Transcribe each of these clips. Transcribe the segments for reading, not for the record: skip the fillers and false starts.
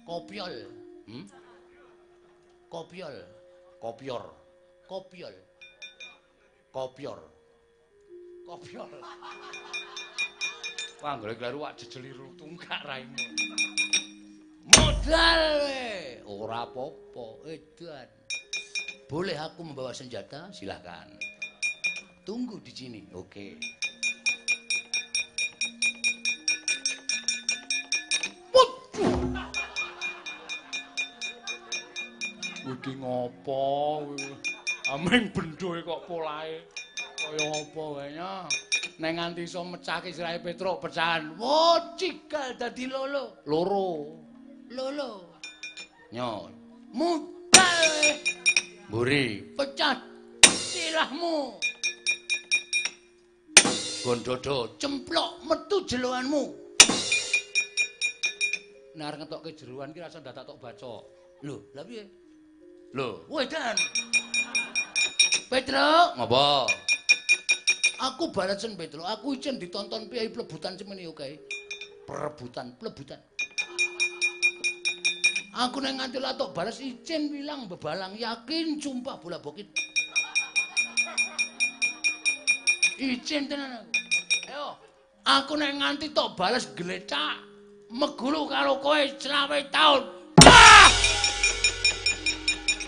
Kopiol. Kopiol. Kopior. Kopiol. Kopior. Kopior. Wah, anggere kleru wak jejeli tungkak raimu. Modal we. Ora apa-apa, edan. Boleh aku membawa senjata? Silahkan. Tunggu di sini. Oke. Iki ngopo? Aming bendhoe kok polahe kaya apa wae nya. Nek nganti iso mecahke sirahe Petruk pecahan. Wo, cigal dadi lolo. Loro. Lolo. Nyo. Mudal. Mburi, pecah silahmu. Gondodo, cemplok metu jeloanmu. Nek arep ngetokke jeroan ki rasa dadak tok baca. Lho, lha piye? Lho, wedan. Petruk, ngopo? Aku balesen Petruk, aku icen ditonton piyai plebutan semene oke. Perebutan, plebutan. Aku nek nganti latok bales icen wilang bebalang yakin sumpah bola bokit. Icen tenan aku. Ayo, aku nek nganti tok bales glecak meguru karo kowe 25 taun. Ah!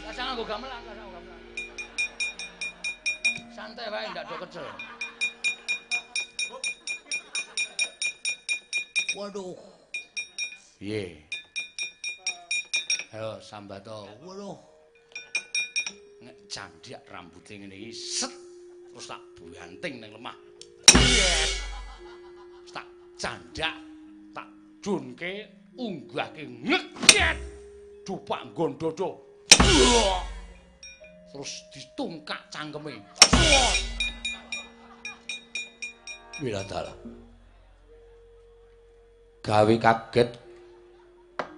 Rasah nganggo gamelan, rasah nganggo gamelan. Santai wae ndak do kecel. Waduh. Piye? Ayo sambato. Waduh. Nek candhak rambute ngene iki set terus tak banting ning lemah. Tak candhak, tak junke, unggahke ngeket. Dupak nggon dodo. Terus ditungkak cangkeme. Wiladala. Gawe kaget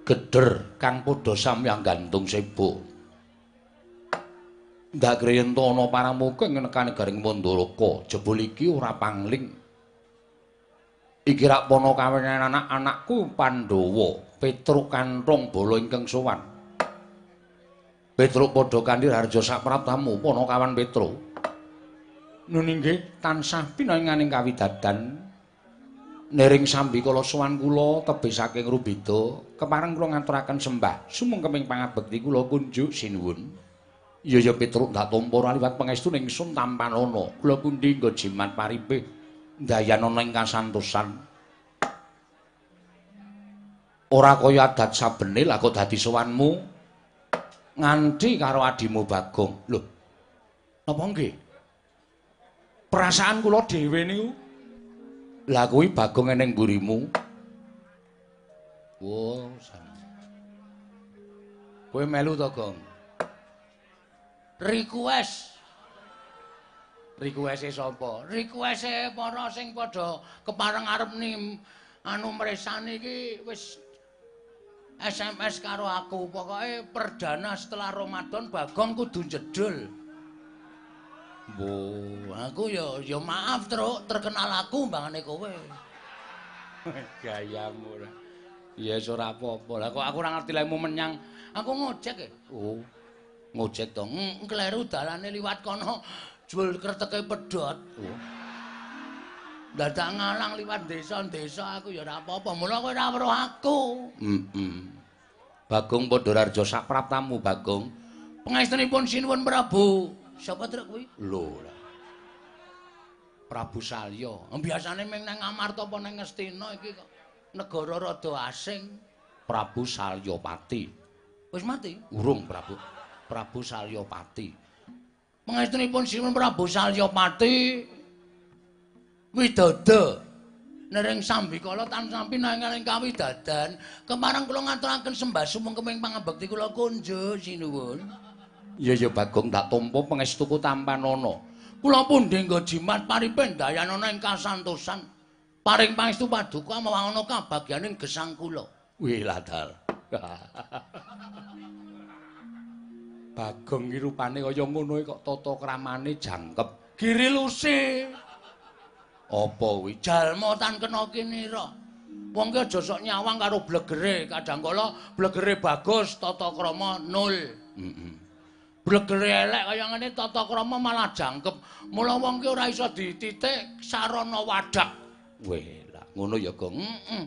geder kang padha samyang gantung sebo. Ndak greyenta ana paramuka ing nekane Garing Mandaraka, jebul iki ora pangling. Iki rak panakawenan anak-anakku Pandhawa, Petruk Kanthong bala ingkang sowan. Petruk padha kanthi harja sapraptamu panakawan Petruk. Nun inggih tansah pinainganing kawidadan. Nering sambikala sowan kula tebih saking Rubeda, kepareng kula ngaturaken sembah sumengkeming pangabekti kula kunjuk sinuwun. Iya ya Petruk ndak tampa ora liwat pangestu ningsun tampanana. Kula pundi nggo jimat paripih ndayanana ing kasantosan. Ora kaya adat sabene lah kok dadi sowanmu nganti karo adimu Bagong. Lho, napa nggih? Perasaan kula dhewe niku. Lah kuwi Bagong eneng mburimu. Wo, kowe melu to, Gong? Request. Request-e sapa? Request-e para sing padha kepareng arep nim anu mresani iki wis SMS karo aku. Pokoke perdana setelah Ramadan Bagong kudu jedul. Wo, aku ya ya maaf, Truk, terkenal aku mbangane kowe. Gayamu ora. Ya wis ora apa-apa. Lah kok aku ora ngerti lehmu menyang. Aku ngojek e. Oh. Ngojek to. Kleru dalane liwat kono jebul kreteke pedhot. Oh. Dadak ngalang liwat desa-desa aku ya ora apa-apa. Mula kowe ora weruh aku. Heeh. Bagong padha rarja sapraptamu, Bagong. Pangestunipun sinuwun Prabu. Sapa truk kuwi? Lho. Prabu Salya. Biasane ming nang Amarta apa nang Ngastina iki kok negara rada asing. Prabu Salyapati. Wis mati? Urung, Prabu. Prabu Salyapati. Pangestunipun sinuwun Prabu Salyapati widodo nering sambikala tansah pinanganing kawidadan kepareng kula ngaturaken sembah sumengkeming pangabekti kula kunjuk sinuwun. Iya ya Bagong tak tampa pangestuku tampanana. Kula pundi nggo jimat paripen dayanana ing kasantosan. Paring pangestu paduka mawanana kabagyaning gesang kula. Wih ladal. Bagong iki rupane kaya ngono kok tata kramane jangkep. Giriluse. Apa kuwi? Jalma tan kena kinira. Wong ki aja sok nyawang karo blegere, kadang kala blegere bagus, tata krama nol. Heeh. Blegere elek kaya ngene tata krama malah jangkep. Mula wong ki ora iso dititik sarana wadak. Weh, lah ngono ya, Gong. Heeh.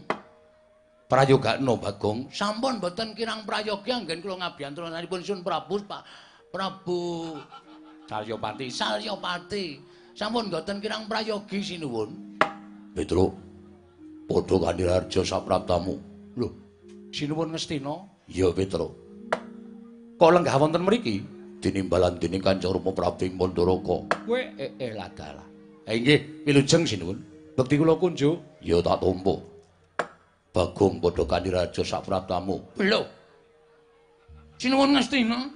Prayogakno, Bagong. Sampun mboten kirang prayogi anggen kula ngabiyantunanipun Sun Prabu Pak Prabu Salyapati. Salyapati. Sampun mboten kirang prayogi sinuwun. Petruk, padha Kandiharja sapraptamu. Lho, sinuwun Ngastina? Iya, Petruk. Kok lenggah wonten mriki? Tinimbalan dening Kanjeng Rama Prabu ing Mandaraka. Kowe ladalah. Ha inggih, wilujeng sinuwun. Bekti kula kunjuk. Ya tak tampa. Bagong padha Kandiharja sapraptamu. Lho. Sinuwun Ngastina?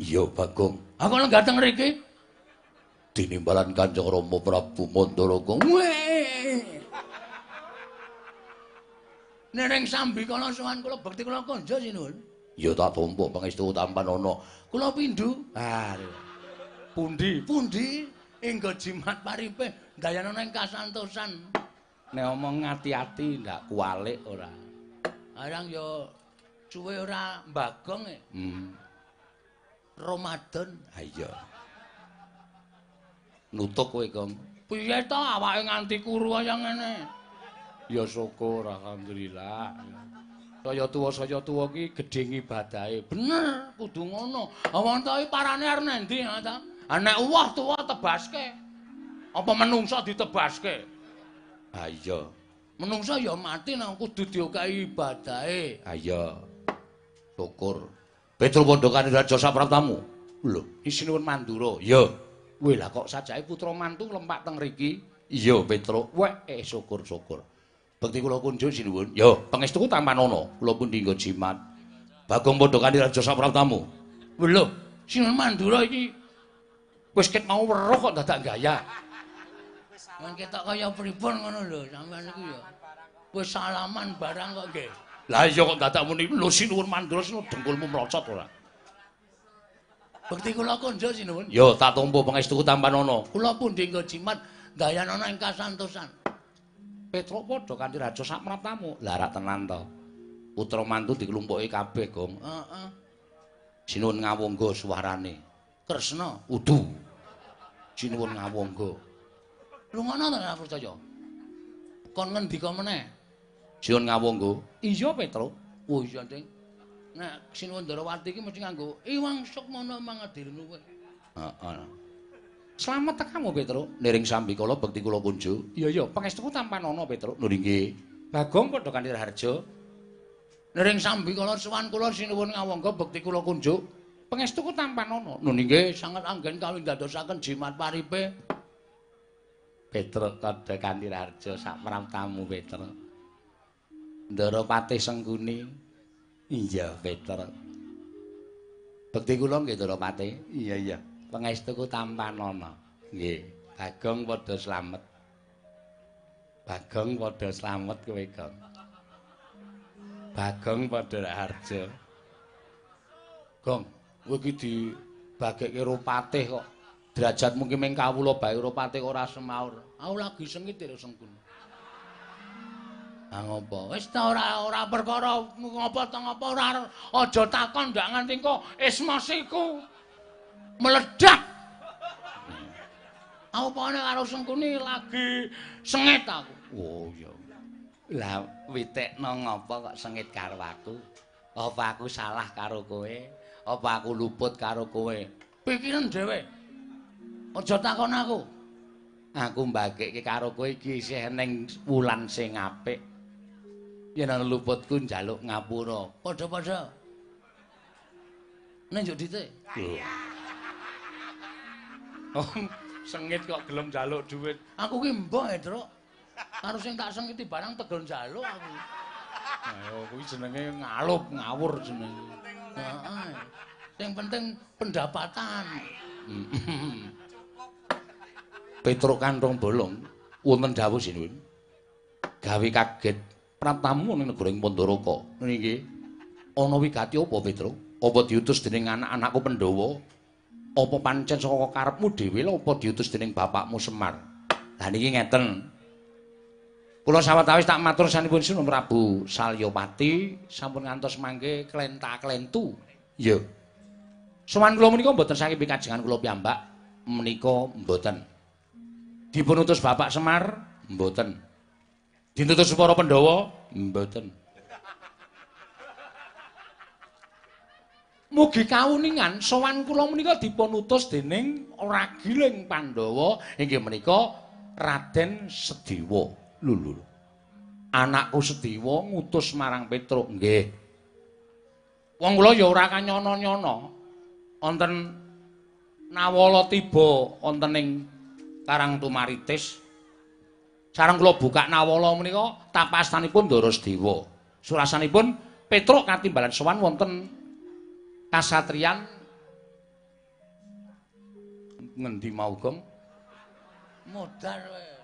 Iya, Bagong. Aku lenggah teng mriki. Tinimbalan Kanjeng Rama Prabu Mandaraka. Weh. Nereng sambi kala sowan kula bekti kula konjo sinuwun. Ya tak tampa pangestu tampanana. Kula pindho. Ah. Pundi? Pundi enggo jimat paripe ndayanana ing kasantosan. Nek omong ati-ati ndak kualik ora. Arang ya suwe ora mbagong e. Ramadan. Ha iya. Nutuk kowe, Gong. Piye to awake nganti kuru kaya ngene? Ya syukur alhamdulillah. Saya tuwa ki gedhe ngibadahe. Bener, kudu ngono. Wong to iki parane arep nendi ha ta? Ha nek uwah tuwa tebaske. Apa menungsa ditebaske? Ha iya. Menungsa ya mati nang kudu diokahi ibadahe. Ha iya. Syukur. Petruk padha Kaniraja sapraptamu. Lho, sinuwun Mandura. Iya. Weh lah kok sajake putra mantu lempak teng mriki? Iya, Petruk. Weh, syukur-syukur. Bekti kula kunjuk sinuwun. Ya, pangestuku tampanana. Kula pundi nggo jimat. Bagong padha Kaniraja sapraptamu. Lho, sinuwun Mandura iki wis ket mau weruh kok dadak gaya. Men ketok kaya pripun ngono lho, sampean iku ya. Wis salaman barang kok nggih. Lah iya kok dadak muni lho sinuwun Mandura sinuwun dengkulmu mlocot ora. Bekti kula konjo sinuwun. Ya tak tampa pangestuku tampanana. Kula pundi nggo jimat ndayanana ing kasantosan. Petruk padha Kaniraja sapraptamu. Lah rak tenan to. Putra mantu diklumpuki kabeh, Gong. Heeh. Sinuwun ngawangga suwarane. Kresna udu. Sinuwun ngawangga. Lho ngono to ora percaya. Kon ngendika meneh? Sinuwun ngawangga. Iya, Petruk. Oh iya, Ding. Nek Sinuwun Ndarawati iki mesti nganggo iwang sukmana mangadirnu kowe. Heeh. Slamet tekamu, Petruk. Niring sambikala bekti kula kunjuk. Iya, iya, pangestuku tampanana, Petruk. Lho nggih. Bagong padha Kaniraharja. Niring sambikala sowan kula sinuwun ngawangga bekti kula kunjuk. Pangestuku tampanana. Lho nggih, sanget anggen kawindadosaken jimat paripe. Petruk padha Kaniraharja sapraptamu, Petruk. Ndara Patih Sengkuni. Iya, Petruk. Bekti kula nggih, Ndara Patih. Iya, iya. Pangestuku tampanana. Nggih, Bagong padha slamet. Bagong padha slamet kowe, Gong. Bagong padha Raharja. Gong, kowe iki dibagekke karo patih kok. Derajatmu ki mung kawula bae karo patih kok ora semaur. Aku lagi sengit lho Sengkun. Ha ngopo? Wis ta ora perkara ngopo ta ngopo ora aja takon ndak nganti engko esmasiku meledak. Aku pokoknya karo Sengkuni lagi sengit aku. Oh iya. Lah witekno ngopo kok sengit karo aku? Apa aku salah karo kowe? Apa aku luput karo kowe? Pikiran dhewe. Aja takon aku. Aku mbagekke karo kowe iki isih ning wulan sing apik. Yen ana luputku njaluk ngapura. Padha-padha. Nek njuk dite. Oh, sengit kok gelem njaluk dhuwit. Aku ki mbah, Truk. Karo sing tak sengiti barang tegel njaluk aku. Ayo kuwi jenenge ngalup, ngawur jenenge. Heeh. Sing penting pendapatan. Petruk Kanthong Bolong wonten dawuh sinuwun. Gawe kaget praptamu ning negara ing Mandaraka. Nggih. Ana wigati apa, Petruk? Apa diutus dening anak-anakku Pandhawa? Apa pancen saka karepmu dhewe lha apa diutus dening bapakmu Semar? Lah niki ngeten. Kula sawetawis tak matur sanipun Sinuwun Prabu Salyapati sampun ngantos mangke klenta-klentu. Iya. Sowan kula menika mboten saking pikajengan kula piyambak menika mboten. Dipun utus Bapak Semar mboten. Ditutus para Pandhawa mboten. Mugi kauningan sowan kula menika dipun utus dening ragiling Pandhawa inggih menika Raden Sedewa. Lho. Anakku Sedewa ngutus marang Petruk nggih. Wong kula ya ora kanyono-nyono. Wonten nawala tiba wonten ing Karang Tumaritis. Sareng kula buka nawala menika tapastanipun Ndara Sedewa. Surasanipun Petruk katimbalan sowan wonten kasatriyan ngendi mau, Gong? Modar wae.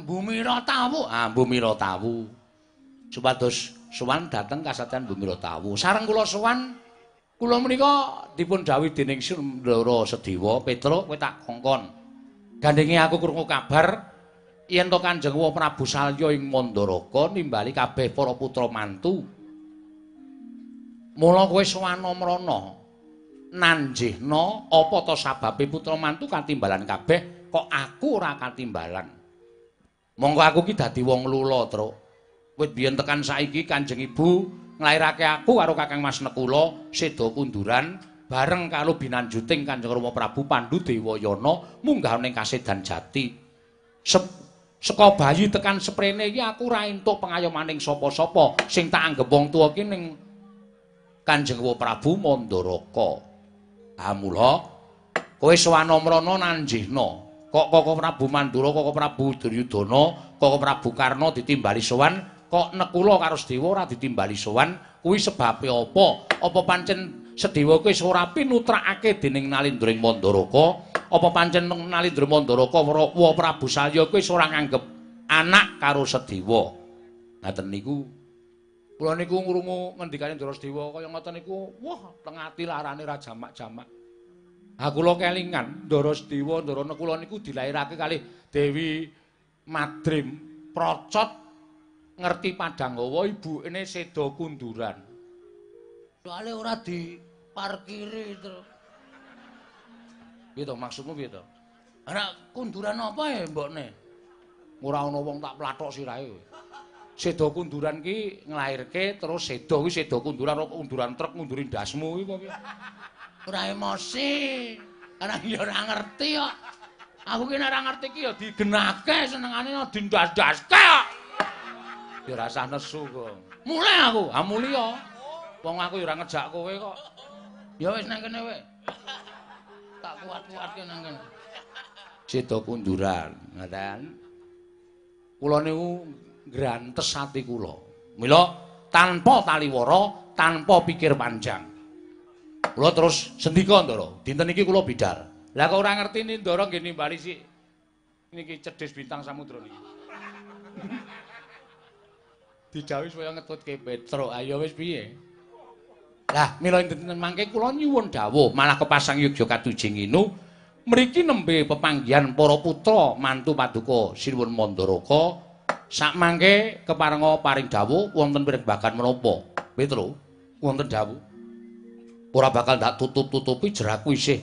Bumira Tawu. Ah, Bumira Tawu. Supados sowan dhateng kasatriyan Bumira Tawu. Sareng kula sowan, kula menika dipun dhawuhi dening Ndara Sedewa, "Petruk, kowe tak kongkon. Gandenge aku krungu kabar yen to Kanjeng Prabu Salya ing Mandaraka nimbali kabeh para putra mantu. Mula kowe sowan mrana nanjihna apa to sababe putra mantu katimbalan kabeh kok aku ora katimbalan. Monggo aku ki dadi wong lula, Truk. Wit biyen tekan saiki Kanjeng Ibu nglairake aku karo Kakang Mas Nekula seda kunduran bareng karo binanjuting Kanjeng Rama Prabu Pandu Dewayana munggah ning Kasedan Jati. Saka bayi tekan seprene iki aku ora entuk pengayomaning sapa-sapa sing tak anggep wong tuwa ki ning Kanjeng Prabu Mandaraka. Ha mula kowe sowan mrana nanjihna. Kok Koko Prabu Mandura, Koko Prabu Duryudana, Koko Prabu Karna ditimbali sowan, kok Nekula karo Sedewa ora ditimbali sowan, kuwi sebabe apa? Apa pancen Sedewa kuwi wis ora pinutrakake dening Nalindra ing Mandaraka? Apa pancen Nalindra Mandaraka wa Prabu Salya kuwi wis ora nganggep anak karo Sedewa? Ngaten niku. Kula niku ngrungu ngendikane Ndara Sedewa kaya ngoten niku, wah, teng ati larane ra jamak-jamak. Ha kula kelingan Ndara Sedewa, Ndara Nekula niku dilairake kalih Dewi Madrim Procot ngerti Padanggawa ibukene seda kunduran. Soale ora diparkiri to. Piye to maksudmu piye to? Ora kunduran apa ya mbokne? Ora ana wong tak plathok sirahe. Seda kunduran ki nglairke terus seda kuwi seda kunduran ora kunduran truk ngunduri ndasmu kuwi apa piye? Ora emosi. Karena ya ora ngerti kok. Aku ki nek ora ngerti ki ya digenake senengane dindas-daske kok. Ya ora usah nesu kok. Mulih aku, ha mulih ya. Wong aku ya ora ngejak kowe kok. Ya wis nang kene wae. Tak kuat-kuatke nang kene. Seda kunduran, ngaten. Kula niku ngrantes ati kula. Mila tanpa taliwara, tanpa pikir panjang. Kula terus sendika Ndara, dinten iki kula bidal. Lah kok ora ngerti Ndara nggih nimbali sik niki cedhis bintang samudra niki. Didhawuhi supaya ngetutke Petruk. Ayo wis piye? Lah mila ing dinten mangke kula nyuwun dawuh malah kepasang yogya katujing inu mriki nembe pepanggihan para putra mantu paduka Sinuwun Mandaraka sakmangke keparenga paring dawuh wonten pirembagan menapa? Petruk, wonten dawuh. Ora bakal ndak tutup-tutupi jeraku isih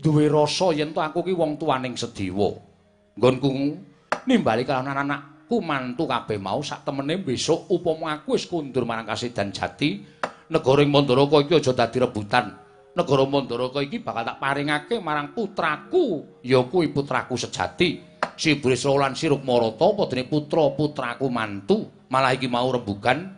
duwe rasa yen to aku ki wong tuaning Sedewa. Nggonku nimbali kalawan anakku mantu kabeh mau sak temene besok upama aku wis kundur marang Kasedan Jati, negara ing Mandaraka iki aja dadi rebutan. Negara Mandaraka iki bakal tak paringake marang putraku, ya kuwi putraku sejati. Si Bresla lan si Rukmarata apa dene putra-putraku mantu, malah iki mau rembugan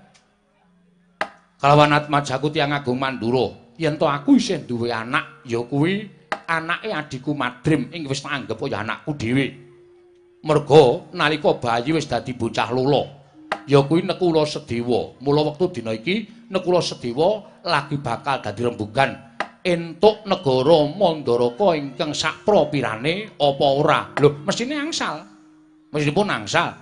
kalawan atmajaku tiyang agung Mandura. Yen to aku isih duwe anak, ya kuwi anake adhiku Madrim ing wis tak anggep kaya anakku dhewe. Merga nalika bayi wis dadi bocah lolo, ya kuwi Nekula Sedewa. Mula wektu dina iki Nekula Sedewa lagi bakal dadi rembugan entuk negara Mandaraka ingkang sakpropirane apa ora. Lho, mesthine angsal. Mesthipun angsal.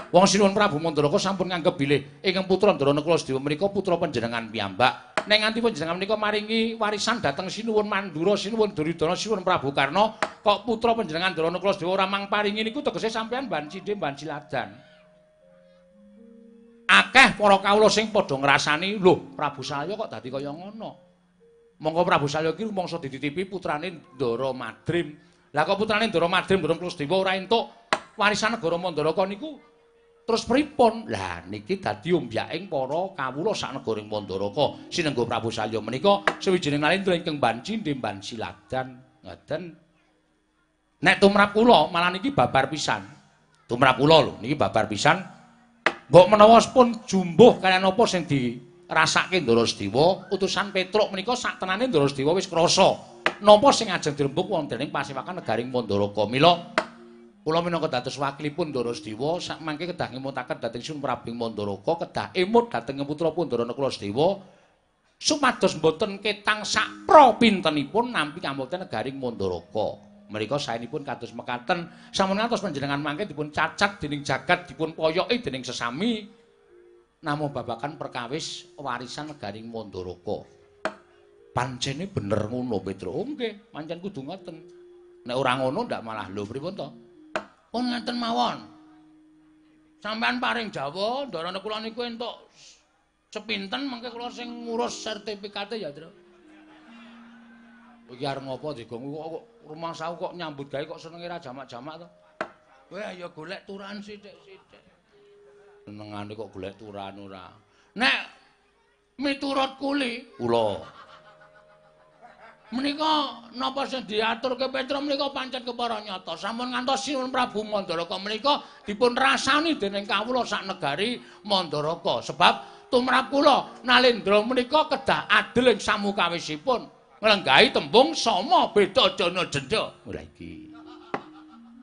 Wong Sinuwun Prabu Mandaraka sampun nganggep bilih ingkang putra Ndara Nekula Sedewa menika putra panjenengan piyambak. Nek nganti panjenengan menika maringi warisan dhateng Sinuwun Mandura, Sinuwun Duryudana, Sinuwun Prabu Karna, kok putra panjenengan Ndara Nakula Sadewa ora mang paringi niku tegese sampeyan bancinde banciladan. Akeh para kawula sing padha ngrasani, lho Prabu Salya kok dadi kaya ngono. Monggo Prabu Salya iki rumangsa dititipi putrane Ndara Madrim. Lah kok putrane Ndara Madrim Ndara Nakula Sadewa ora entuk warisan negara Mandaraka niku terus pripun? Lah niki dadi ombyaking para kawula sak negara Mandaraka. Sinengga Prabu Salya menika sawijining nalendra ingkang bancinde banciladan. Ngoten. Nek tumrap kula malah niki babar pisan. Tumrap kula lho niki babar pisan. Mbok menawa pun jumbuh kaliyan apa sing dirasake Ndara Sedewa, utusan Petruk menika sak tenane Ndara Sedewa wis krasa napa sing ajeng dirembug wonten ing pasewakan negaring Mandaraka. Mila kula minangka dados wakilipun Ndara Sedewa sak mangke kedah ngemutaken dhateng Sun Prabu Mandaraka, kedah emut dhateng putra Ndara Nakula Sedewa supados mboten ketang sakpra pintenipun nampi kamukten negaring Mandaraka. Mrika saenipun kados mekaten, sampun ngantos panjenengan mangke dipun cacat dening jagat, dipun poyoki dening sesami namung babagan perkawis warisan negaring Mandaraka. Pancene bener ngono Petruk. Oh nggih, pancen kudu ngoten. Nek ora ngono ndak malah lho pripun to? Pun ngaten mawon. Sampeyan paring Jawa, Ndara kula niku entuk sepinten mengke kula sing ngurus sertifikate ya, Tru. Iki arep ngopo Digong kok rumangsaku kok nyambut gawe kok senenge ra jamak-jamak to. Kowe ya golek turan sithik-sithik. Senengane kok golek turan ora. Nek miturut kuli kula menika napa sing diaturke Petruk menika pancen kepara nyata. Sampun ngantos Sinuwun Prabu Mandaraka menika dipun rasani dening kawula sak negari Mandaraka. Sebab tumrap kula Nalendra menika kedah adil ing samukawisipun nglenggahi tembung sama beda dana jenda. Ora iki.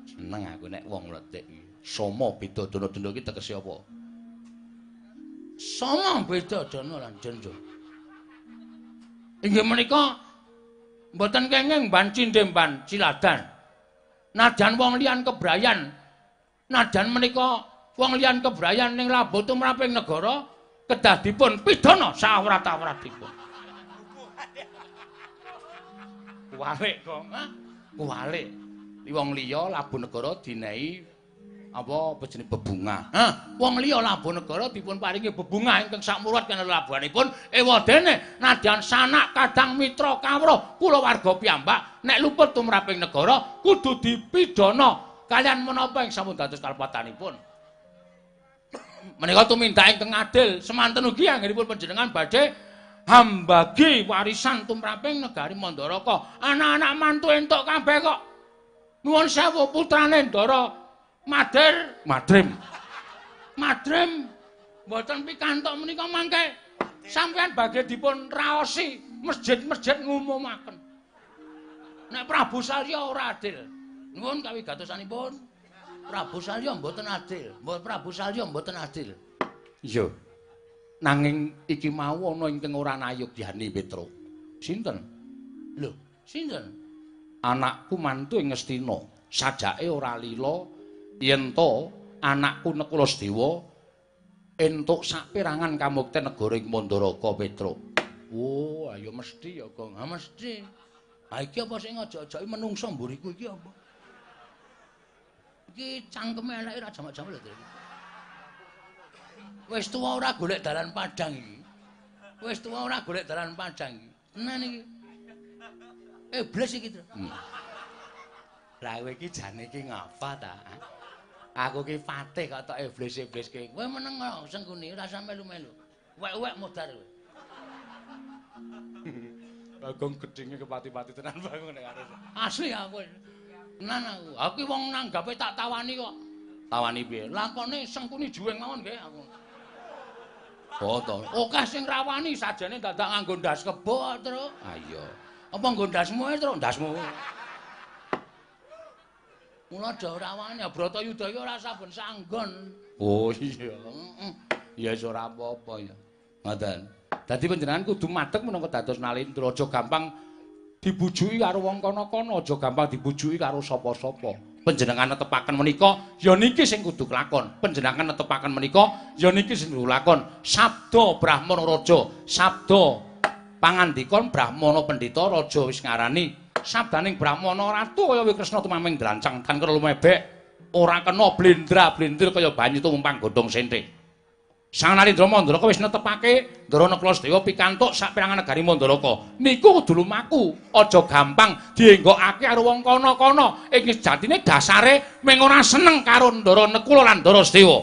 Seneng aku nek wong mlethik iki. Sama beda dana jenda iki tegese apa? Sama beda dana lan jenda. Inggih menika mboten kenging bancinde banciladan. Najan wong liyan kebrayan, najan menika wong liyan kebrayan ning labuh tumraping negara kedah dipun pidana sawrat-awratipun. Kuwalik kok, ha? Kuwalik. Wong liya labuh negara dinehi apa jenenge bebungah. Hah, wong liya labuh negara dipun paringi bebungah ingkang sakmurwat kena labuhanipun ewadene nadyan sanak kadang mitra kawruh kulawarga piyambak nek luput tumraping negara kudu dipidana kaliyan menapa ing sampun dados kalepatanipun. Menika tumindak ingkang adil, semanten ugi anggenipun panjenengan badhe hambagi warisan tumraping negari Mandaraka. Anak-anak mantu entuk kabeh kok. Nuwun sewu putrane Ndara Madir, Madrim. Madrim mboten pikantuk menika mangke sampeyan badhe dipun raosi masjid-masjid ngumumaken. Nek Prabu Salya ora adil. Nuwun kawigatosanipun. Prabu Salya mboten adil. Prabu Salya mboten adil. Iya. Nanging iki mau ana ingkang ora nayogyani Petruk. Sinten? Lho, sinten? Anakku mantu ing Ngastina. Sajake ora lila yen to anakku Nakula Sedewa entuk saperangan kamukten negara ing Mandaraka Petruk. Oh, ayo mesti ya, Gong. Ha mesti. Ha iki apa sing ngajak-ajaki menungsa mburiku iki apa? Iki cangkeme eleke ra jamak-jamak lho. Wis tuwa ora golek dalan padang iki. Wis tuwa ora golek dalan padang iki. Tenan iki. Iblis iki, Tru. Lah kowe iki jane iki ngapa ta? Aku ki patih kok tok iblis-iblis ki. Kowe meneng kok Sengkuni ora usah melu-melu. Wek-wek modar kowe. Bagong gedhinge kepati-pati tenan Bagong nek arep. Asli aku. Tenan aku. Aku wong nanggape tak tawani kok. Tawani piye? Lakone Sengkuni juweng mawon nggih aku. Oh to. Akeh sing rawani sajane dadak nganggo ndas kebo, Truk. Ha iya. Apa nggo ndasmu ae, Truk? Ndasmu. Mula aja ora wani, Bratayuda iki ora saben sanggon. Oh iya. Heeh. Ya wis ora apa-apa ya. Ngoten. Dadi panjenengan kudu madeg minangka dados Nalendra, aja gampang dibujuki karo wong kono-kono, aja gampang dibujuki karo sapa-sapa. Panjenengan netepaken menika ya niki sing kudu kelakon. Panjenengan netepaken menika ya niki sing kudu lakon. Sabda Brahmana Raja, sabda Pangandika Brahmana Pendhita raja wis ngarani sabdaning Brahmana ratu kaya Kresna tumaming drancang tan kena lumebek ora kena blendra-blendir kaya banyu tumumpang godhong sente. Sang Nalindra Mandaraka wis netepake Ndara Nakula Sadewa pikantuk saperangan negari Mandaraka. Niku kudu lumaku, aja gampang dienggokake karo wong kono-kono. Ing sejatine dasare mung ora seneng karo Ndara Nakula lan Ndara Sadewa.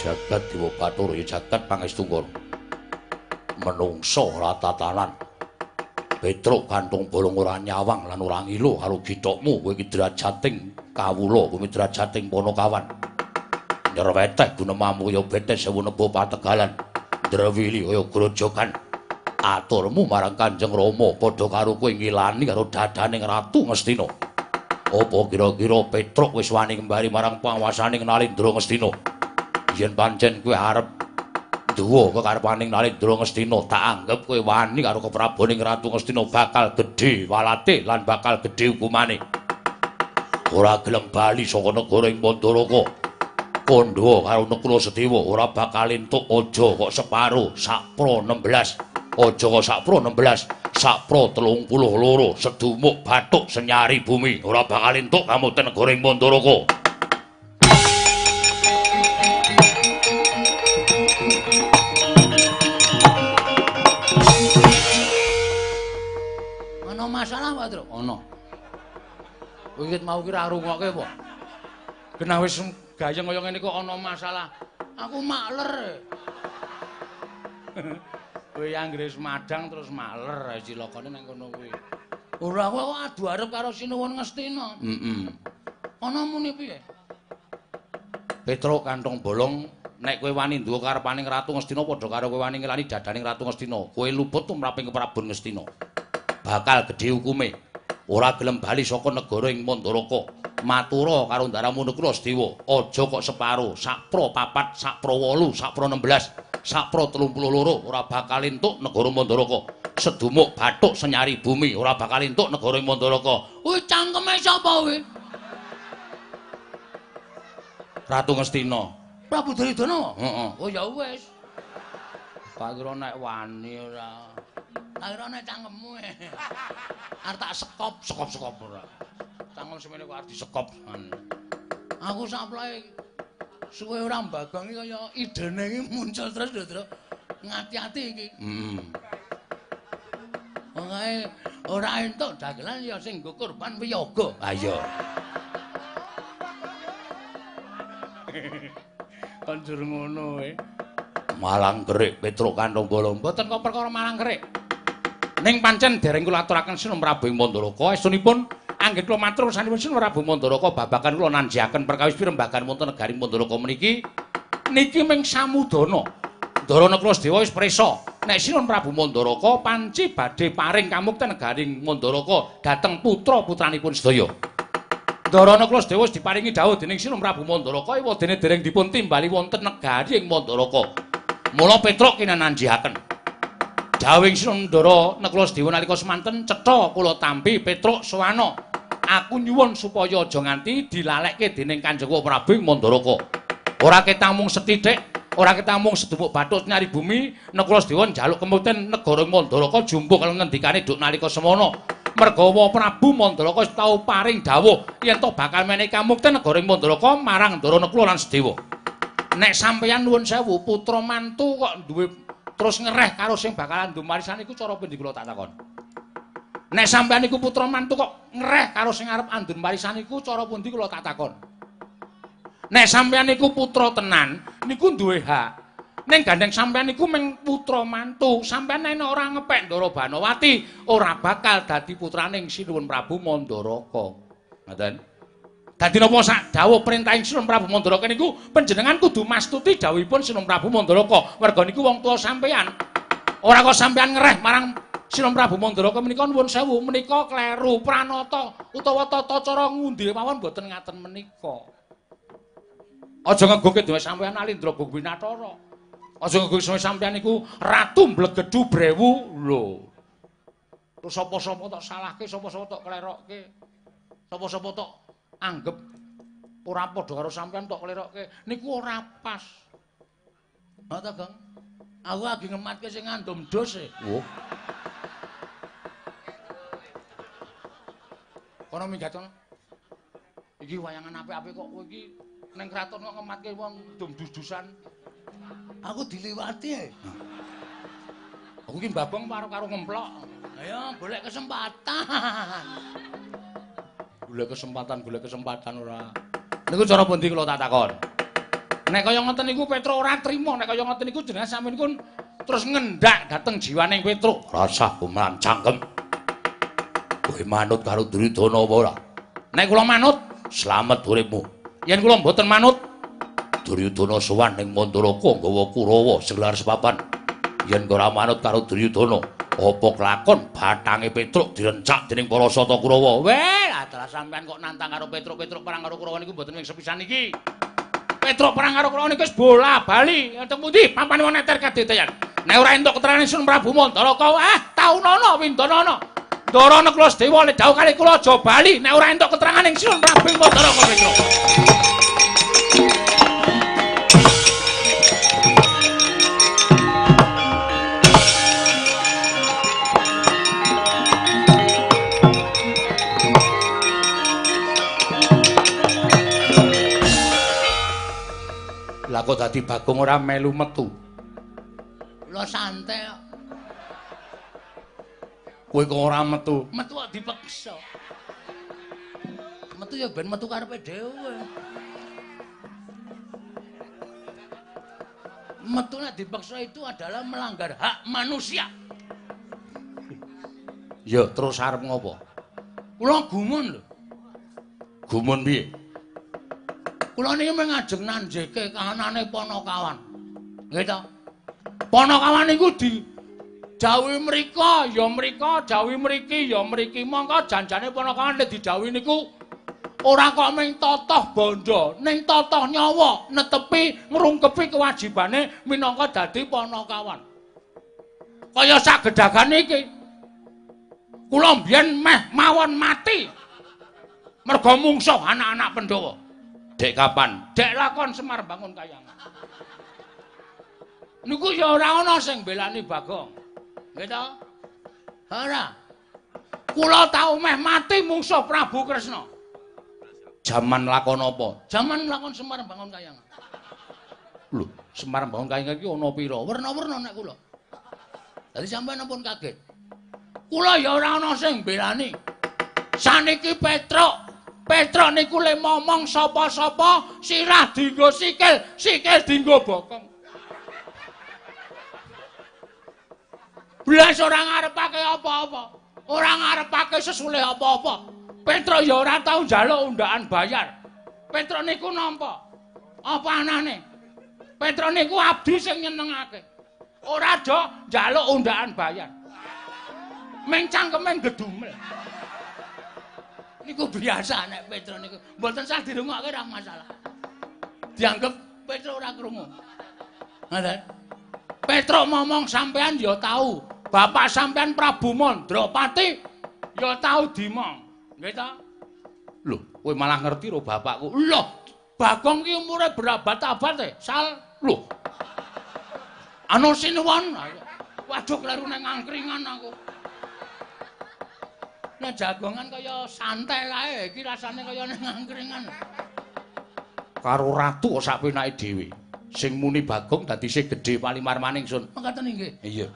Jagat Dewa Bathara ya jagat pangestu menungsa ora tatanan. Petruk kantung bolong ora nyawang lan ora ngilu karo githokmu kowe iki drajating kawula, kowe drajating Panakawan. Nyerweteh gunemamu kaya betes sewu nebo pategalan. Drewili kaya grojogan. Aturmu marang Kanjeng Rama padha karo kowe ngilani karo dadaning Ratu Ngastina. Apa kira-kira Petruk wis wani kembali marang panguwasaning Nalindra Ngastina? Yen pancen kowe arep duwa kekarepaning Nalindra Ngastina, tak anggep kowe wani karo kepraboning Ratu Ngastina bakal gedhe walate lan bakal gedhe hukumane. Ora gelem bali saka negara ing Mandaraka. Kandha karo Nakula Sadewa ora bakal entuk aja kok separo sakpro 16. Aja kok sakpro 16, sakpro 32 sedumuk bathuk senyari bumi ora bakal entuk kamukten negara ing Mandaraka. Masalah Pak Truk? Ana. Wiwit mau ki ra rungokke apa? Genah wis gayeng kaya ngene kok ana masalah. Aku makler. Kowe anggere wis madang terus makler cilakane nang kono kuwi. Ora aku adu arep karo Sinuwun Ngastina. Heeh. Ana muni piye? Petruk kantong bolong nek kowe wani nduwe karepaning Ratu Ngastina padha karo kowe wani ngelani dadaning Ratu Ngastina. Kowe luput tumraping Prabu Ngastina. Bakal gedhe hukume. Ora gelem bali saka negara ing Mandaraka. Matura karo ndaramu Nakula Sadewa, aja kok separo, sakpro 4, sakpro 8, sakpro 16, sakpro 32 ora bakal entuk negara Mandaraka. Sedumuk bathuk senyari bumi ora bakal entuk negara ing Mandaraka. Kuwi cangkeme sapa kuwi? Ratu Ngastina. Prabu Duryudana? Heeh. Oh ya wis. Tak kira nek wani ora. Tak kira nek cangkemmu. Arep tak sekop, sekop-sekop ora. Cangkem semene kok arep disekop. Aku saplae suwe ora mbagongi kaya idene iki muncul terus lho, Truk. Ngati-ati iki. Heeh. Wong ae ora entuk dagelan ya sing nggo korban wiyaga. Ha iya. Kon jur ngono kowe. Malang kerik Petruk kantong bolong. Mboten kok perkara malang kerik. Ning pancen dereng kula aturaken Sinun Prabu Mandaraka, estunipun anggit kula matur sanipun Sinun Prabu Mandaraka babagan kula nanjiaken perkawis pirembagan wonten negari Mandaraka meniki niki ming samudana. Ndara Nakula Sadewa wis prisa nek Sinun Prabu Mandaraka panci badhe paring kamukten negari Mandaraka dhateng putra-putranipun sedaya. Ndara Nakula Sadewa wis diparingi dawuh dening Sinun Prabu Mandaraka ewadene dereng dipun timbali wonten negari ing Mandaraka. Mula Petruk kinananjiaken. Dawuhing Sinun Ndara Nakula Sadewa nalika semanten cetha kula tampi Petruk sowana. Aku nyuwun supaya aja nganti dilalekke dening Kanjeng Prabu Mandaraka. Ora ketang mung sethithik, ora ketang mung sedumuk bathuk nyari bumi, Nakula Sadewa njaluk kemukten negara Mandaraka jumbuh karo ngendikane duk nalika semono. Mergawa Prabu Mandaraka wis tau paring dawuh yen to bakal menehi kamukten negara Mandaraka marang Ndara Nakula lan Sadewa. Nek sampeyan nuwun sewu putra mantu kok duwe terus ngereh karo sing bakalan ndum warisan iku cara pundi kula tak takon. Nek sampeyan iku putra mantu kok ngereh karo sing arep andun warisan iku cara pundi kula tak takon. Nek sampeyan iku putra tenan niku duwe hak. Ning gandeng sampeyan niku mung putra mantu, sampeyan nek ora ngepek Ndara Banowati ora bakal dadi putraning Sinuwun Prabu Mandaraka. Ngoten. Dadi napa sak dawuh perintahing Sinuwun Prabu Mandaraka niku panjenengan kudu mastuti dawuhipun Sinuwun Prabu Mandaraka. Merga niku wong tuwa sampeyan. Ora kok sampeyan ngereh marang Sinuwun Prabu Mandaraka menika nuwun sewu menika kleru pranata utawa tata cara ngundi mawon mboten ngaten menika. Aja ngegungke dhewe sampeyan Alindra Gungwinathara. Aja nggo sampeyan niku ratu mblegedhu brewu lho. Terus sapa-sapa tok salahke, sapa-sapa tok klerokke. Sapa-sapa tok anggep ora padha karo sampeyan tok klerokke. Niku ora pas. Ha ta, Gong? Aku lagi ngematke sing ngandum dos e. Oh. Kono minggat kono. Iki wayangan apik-apik kok kowe iki ning kraton kok ngematke wong dum dus-dusan. Aku diliwati e. Aku iki mbabong karo ngemplok. Ayo golek kesempatan. Golek kesempatan, golek kesempatan ora. Niku cara pundi kula tak takon. Nek kaya ngoten niku Petruk ora trima, nek kaya ngoten niku jenengan sampeyan niku terus ngendak dhateng jiwaning Petruk. Rasah kuman cangkem. Kowe manut karo Duryudana apa ora? Nek kula manut, slamet uripmu. Yen kula mboten manut, Duryudana sowan ning Mandaraka nggawa Kurawa sing laras papan. Yen ora manut karo Duryudana, apa kelakon bathange Petruk direncak dening para Sata Kurawa. Weh, lah sampean kok nantang karo Petruk, Petruk perang karo Kurawa niku mboten mung sepisan iki. Petruk perang karo Kurawa niku wis bola-bali. Enten pundi pampane wong neter kadeteyan. Nek ora entuk keterangan Sun Prabu Mandaraka, ah taunono windanana. Ndara Nekla Sedewa le dawuh kali kula aja bali nek ora entuk keterangan ing Sun Prabu Mandaraka Petruk. Lah kok dadi Bagong ora melu metu? Kula santai kok. Kowe kok ora metu? Metu kok dipeksa. Metu ya ben metu karepe dhewe. Metu nek dipeksa itu adalah melanggar hak manusia. Ya terus arep ngopo? Kula gumun lho. Gumun piye? Kula niki mung ngajeng nanjeke kahanane Panakawan. Nggih ta? Panakawan niku dijawuhi mrika ya mrika, jawuhi mriki ya mriki. Mongko janjane Panakawan nek dijawuhi niku ora kok mung totoh bondo, ning totoh nyawa, netepi ngrungkepi kewajibane minangka dadi Panakawan. Kaya sak gedagane iki. Kula mbiyen meh mawon mati. Mergo mungsuh anak-anak Pandhawa. Dek kapan? Dek lakon Semar Bangun Kayangan. Niku ya ora ana sing belani Bagong. Nggih ta? Ora. Kula tau meh mati mungsuh Prabu Kresna. Jaman lakon apa? Jaman lakon Semar Bangun Kayangan. Lho, Semar Bangun Kayangan iki ana pira? Werna-werna nek kula. Dadi sampeyan ampun kaget. Kula ya ora ana sing belani. Saniki Petruk Petruk niku le momong sapa-sapa sirah dienggo sikil, sikil dienggo bokong. Blas ora ngarepake apa-apa, ora ngarepake sesulih apa-apa. Petruk ya ora tau njaluk undaan bayar. Petruk niku nampa apa anane? Petruk niku abdi sing nyenengake. Ora do njaluk undaan bayar. Meng cangkeme gedumel. Niku biasa nek Petruk niku. Mboten sah dirungokke ora masalah. Dianggep Petruk ora krungu. Ngoten. Petruk ngomong sampean ya tau. Bapak sampean Prabu Mandrapati ya tau dimong. Nggih ta? Lho, kowe malah ngerti ro bapakku. Lho, Bagong ki umure berabad-abad e, Sal. Lho. Anu sinuwun. Waduh kleru nang angkringan aku. Nek jagongan kaya santai kae, iki rasane kaya ning angkringan. Karo ratu sak penake dhewe. Sing muni Bagong dadi sing gedhe palimarmaning sun. Mekaten inggih. Iya.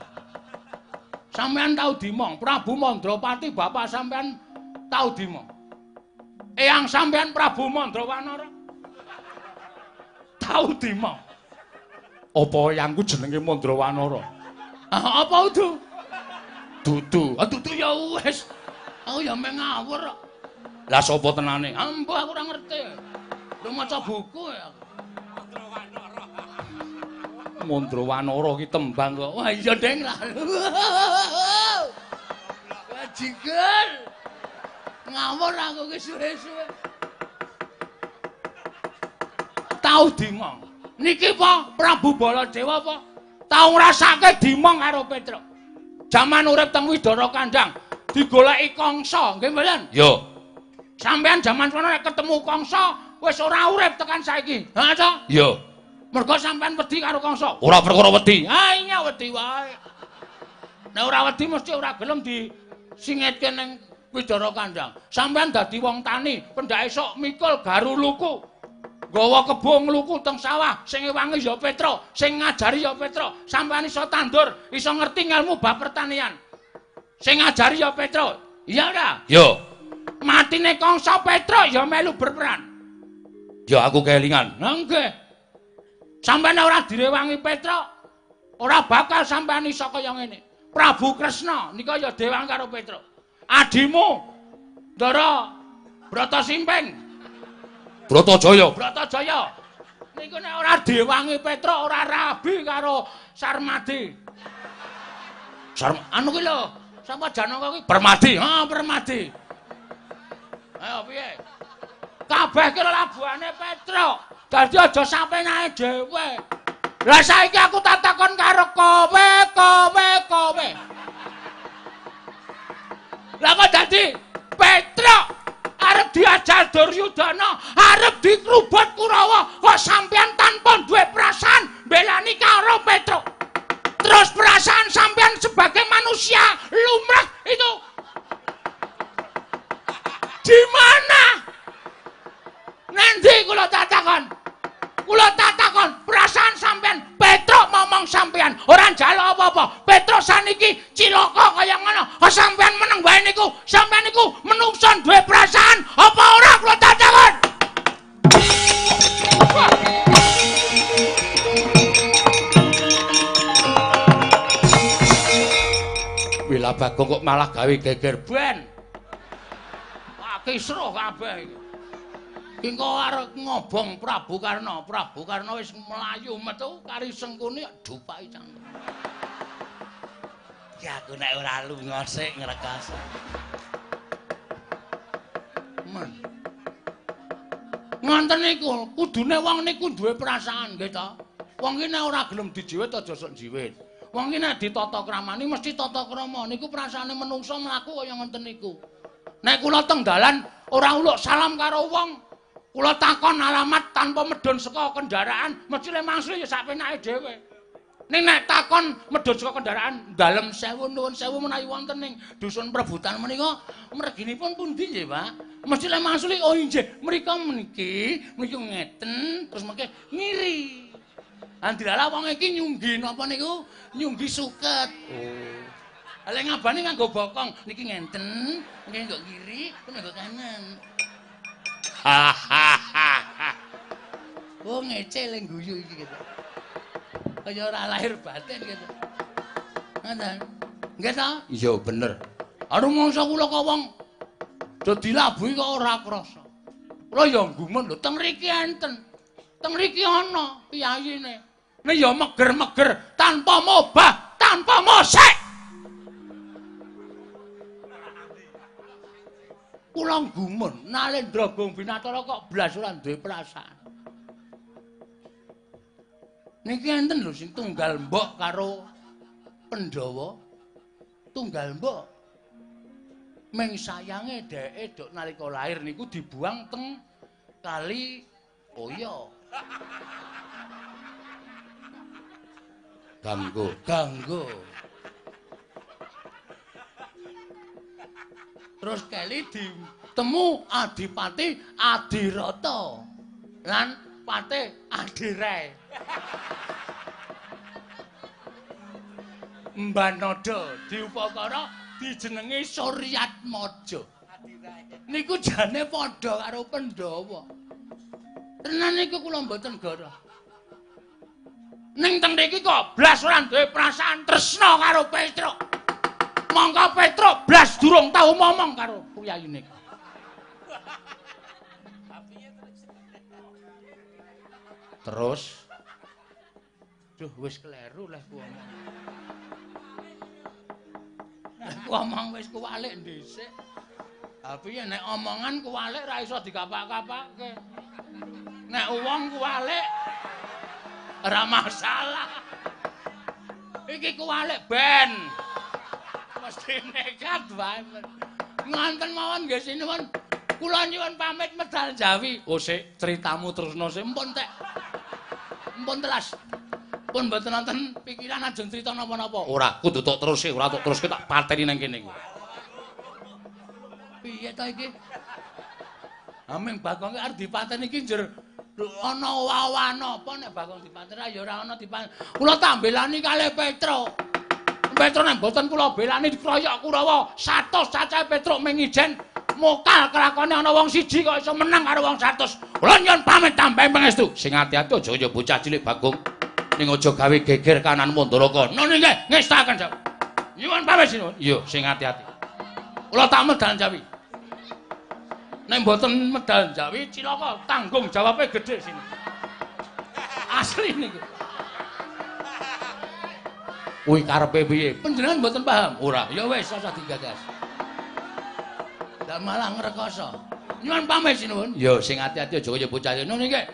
Sampeyan tau dimong, Prabu Mandrapati bapak sampeyan tau dimong. Eyang sampeyan Prabu Mandrawanara tau dimong. Apa eyangku jenenge Mandrawanara? Ah, apa udu? Dudu. Ah, dudu ya wis. Aku ya meh ngawur kok. Lah sapa tenane? Ambo aku ora ngerti. Lu maca buku ya aku. Mandrawanara ki tembang kok. Wah iya deng lah. Bajigur. Ngawur aku ki suwe-suwe. Tau dimong. Niki apa Prabu Baladewa apa? Tau ngrasake dimong karo Petruk. Jaman urip teng Widara Kandang digoleki Kangsa, nggih mboten? Yo. Sampeyan jaman sono nek ketemu Kangsa wis ora urip tekan saiki. Ha ta? Yo. Mergo sampeyan wedi karo Kangsa. Ora perkara wedi. Ha iya wedi wae. Nek ora wedi mesti ora gelem disingetke ning Widara Kandang. Sampeyan dadi wong tani, pendak esuk mikul garu luku. Nggawa kebo ngluku teng sawah, sing ngewangi ya Petruk, sing ngajari ya Petruk. Sampeyan iso tandur, iso ngerti ngelmu bab pertanian. Sing ngajari ya Petruk. Iya ora? Yo. Matine Kangsa Petruk ya melu berperan. Ya aku kelingan. Lah nggih. Sampeyan ora direwangi Petruk, ora bakal sampeyan iso kaya ngene. Prabu Kresna nika ya dewang karo Petruk. Adimu Ndara Brata Simping. Bratajaya. Bratajaya. Niku nek ora diwangi Petruk ora rabi karo Sarmadi. Anu ki lho, sapa Janaka ki? Permadi. Ha, Permadi. Ayo piye? Kabeh ki labuhane Petruk. Dadi aja sapenake dhewe. Lah saiki aku tak takon karo kowe, kowe, kowe. Lah kok dadi Petruk arep diajar Duryudana, arep dikrubut Kurawa, kok sampeyan tanpa duwe perasaan mbelani karo Petruk. Terus perasaan sampeyan sebagai manusia lumrah itu di mana? Nanti kula takon. Kula takon perasaan sampeyan Petruk ngomong sampeyan ora njaluk apa-apa. Petruk saniki cilaka kaya ngono. Kok sampeyan meneng wae niku? Sampeyan niku menungso duwe perasaan apa ora kula takon? Wila Bagong kok malah gawe geger ben. Wah kisruh kabeh iki. Engko arep ngobong Prabu Karna. Prabu Karna wis mlayu metu kari Sengkuni dupaki cangkem. Ya aku nek ora lunga sik ngrekas. Men. Ngonten niku, kudune wong niku duwe perasaan nggih ta. Wong ki nek ora gelem dijiwit aja sok jiwit. Wong ki nek ditata kramani mesti tata krama. Niku perasaane menungsa mlaku kaya ngoten niku. Nek kula teng dalan ora uluk salam karo wong, kula takon alamat tanpa medhun saka kendaraan, mesti le mangsul ya sak penake dhewe. Ning nek takon medhun saka kendaraan, dalem sewu nuwun sewu menawi wonten ning dusun Prebutan menika merginipun pundi nggih, Pak? Mesti le mangsul oh inggih, mriko meniki, mriki ngeten, terus mengke ngiri. Andilala wong iki nyunggi napa niku? Nyunggi suket. Oh. Lha ngabane nganggo bokong, niki ngenten, niki nggo kiri, terus nggo kanan. Hahaha. Oh ngece le guyu iki gitu. Kaya ora lahir batin gitu. Ngoten. Nggih ta? Iya bener. Aduh mongso kula kok wong do dilabuhi kok ora krasa. Kula ya gumun lho teng mriki enten. Teng mriki ana piyayine. Nek ya meger-meger tanpa mobah, tanpa mosek. Kula gumun Nalendra Gong Binatara kok blas ora duwe perasaan. Niki enten lho sing tunggal mbok karo Pandhawa. Tunggal mbok. Ming sayange dheke dok nalika lahir niku dibuang teng kali Oyo. Ganggu, ganggu. Terus kali ditemu Adipati Adirata lan Pate Adirai. Mbanada diupakara dijenengi Suryatmaja. Niku jane padha karo Pandhawa. Tenan niku kula mboten goroh. Ning teng mriki kok blas ora duwe perasaan tresna karo Petruk. Mongko Petruk blas durung tau momong karo piyayine. Terus duh wis kleru leh ku omong. Leh ku omong wis kuwalik dhisik. Ha piye nek omongan kuwalik ra iso dikapak-kapake. Nek wong kuwalik ora masalah. Iki kuwalik ben. Mesti nekat wae. Ngonten mawon nggih sinuwun. Kula nyuwun pamit medal Jawi. Oh sik, critamu terusno sik. Mpun tek. Mpun telas. Pun mboten wonten pikiran ajeng crita napa-napa. Ora, kudu tok terus sik, ora tok terus tak pateni nang kene iki. Piye to iki? Aming Bagong arep dipateni iki njer ana owah-owahan apa nek Bagong dipateni ya ora ana dipateni. Kula tambelani kalih Petruk. Petruk nek mboten kula belani dikroyok Kurawa 100 cacahe Petruk ming ijen mokal kelakone ana wong siji kok iso menang karo wong 100. Kula nyuwun pamit tambahi pangestu. Sing ati-ati aja kaya bocah cilik Bagong. Ning aja gawe geger kanan Mandaraka. Nun nggih, ngestaken jawab. Nyuwun pamit sinuwun. Iya, sing ati-ati. Kula tak medal Jawi. Nek mboten medal Jawi cilaka, tanggung jawabe gedhe sini. Asli niku. Kuwi karepe piye? Panjenengan mboten paham? Ora. Ya wis, rasa digagas. Lah malah ngrekoso. Nyuwun pamit sinuwun. Ya sing ati-ati aja kaya bocah. Nun nggih.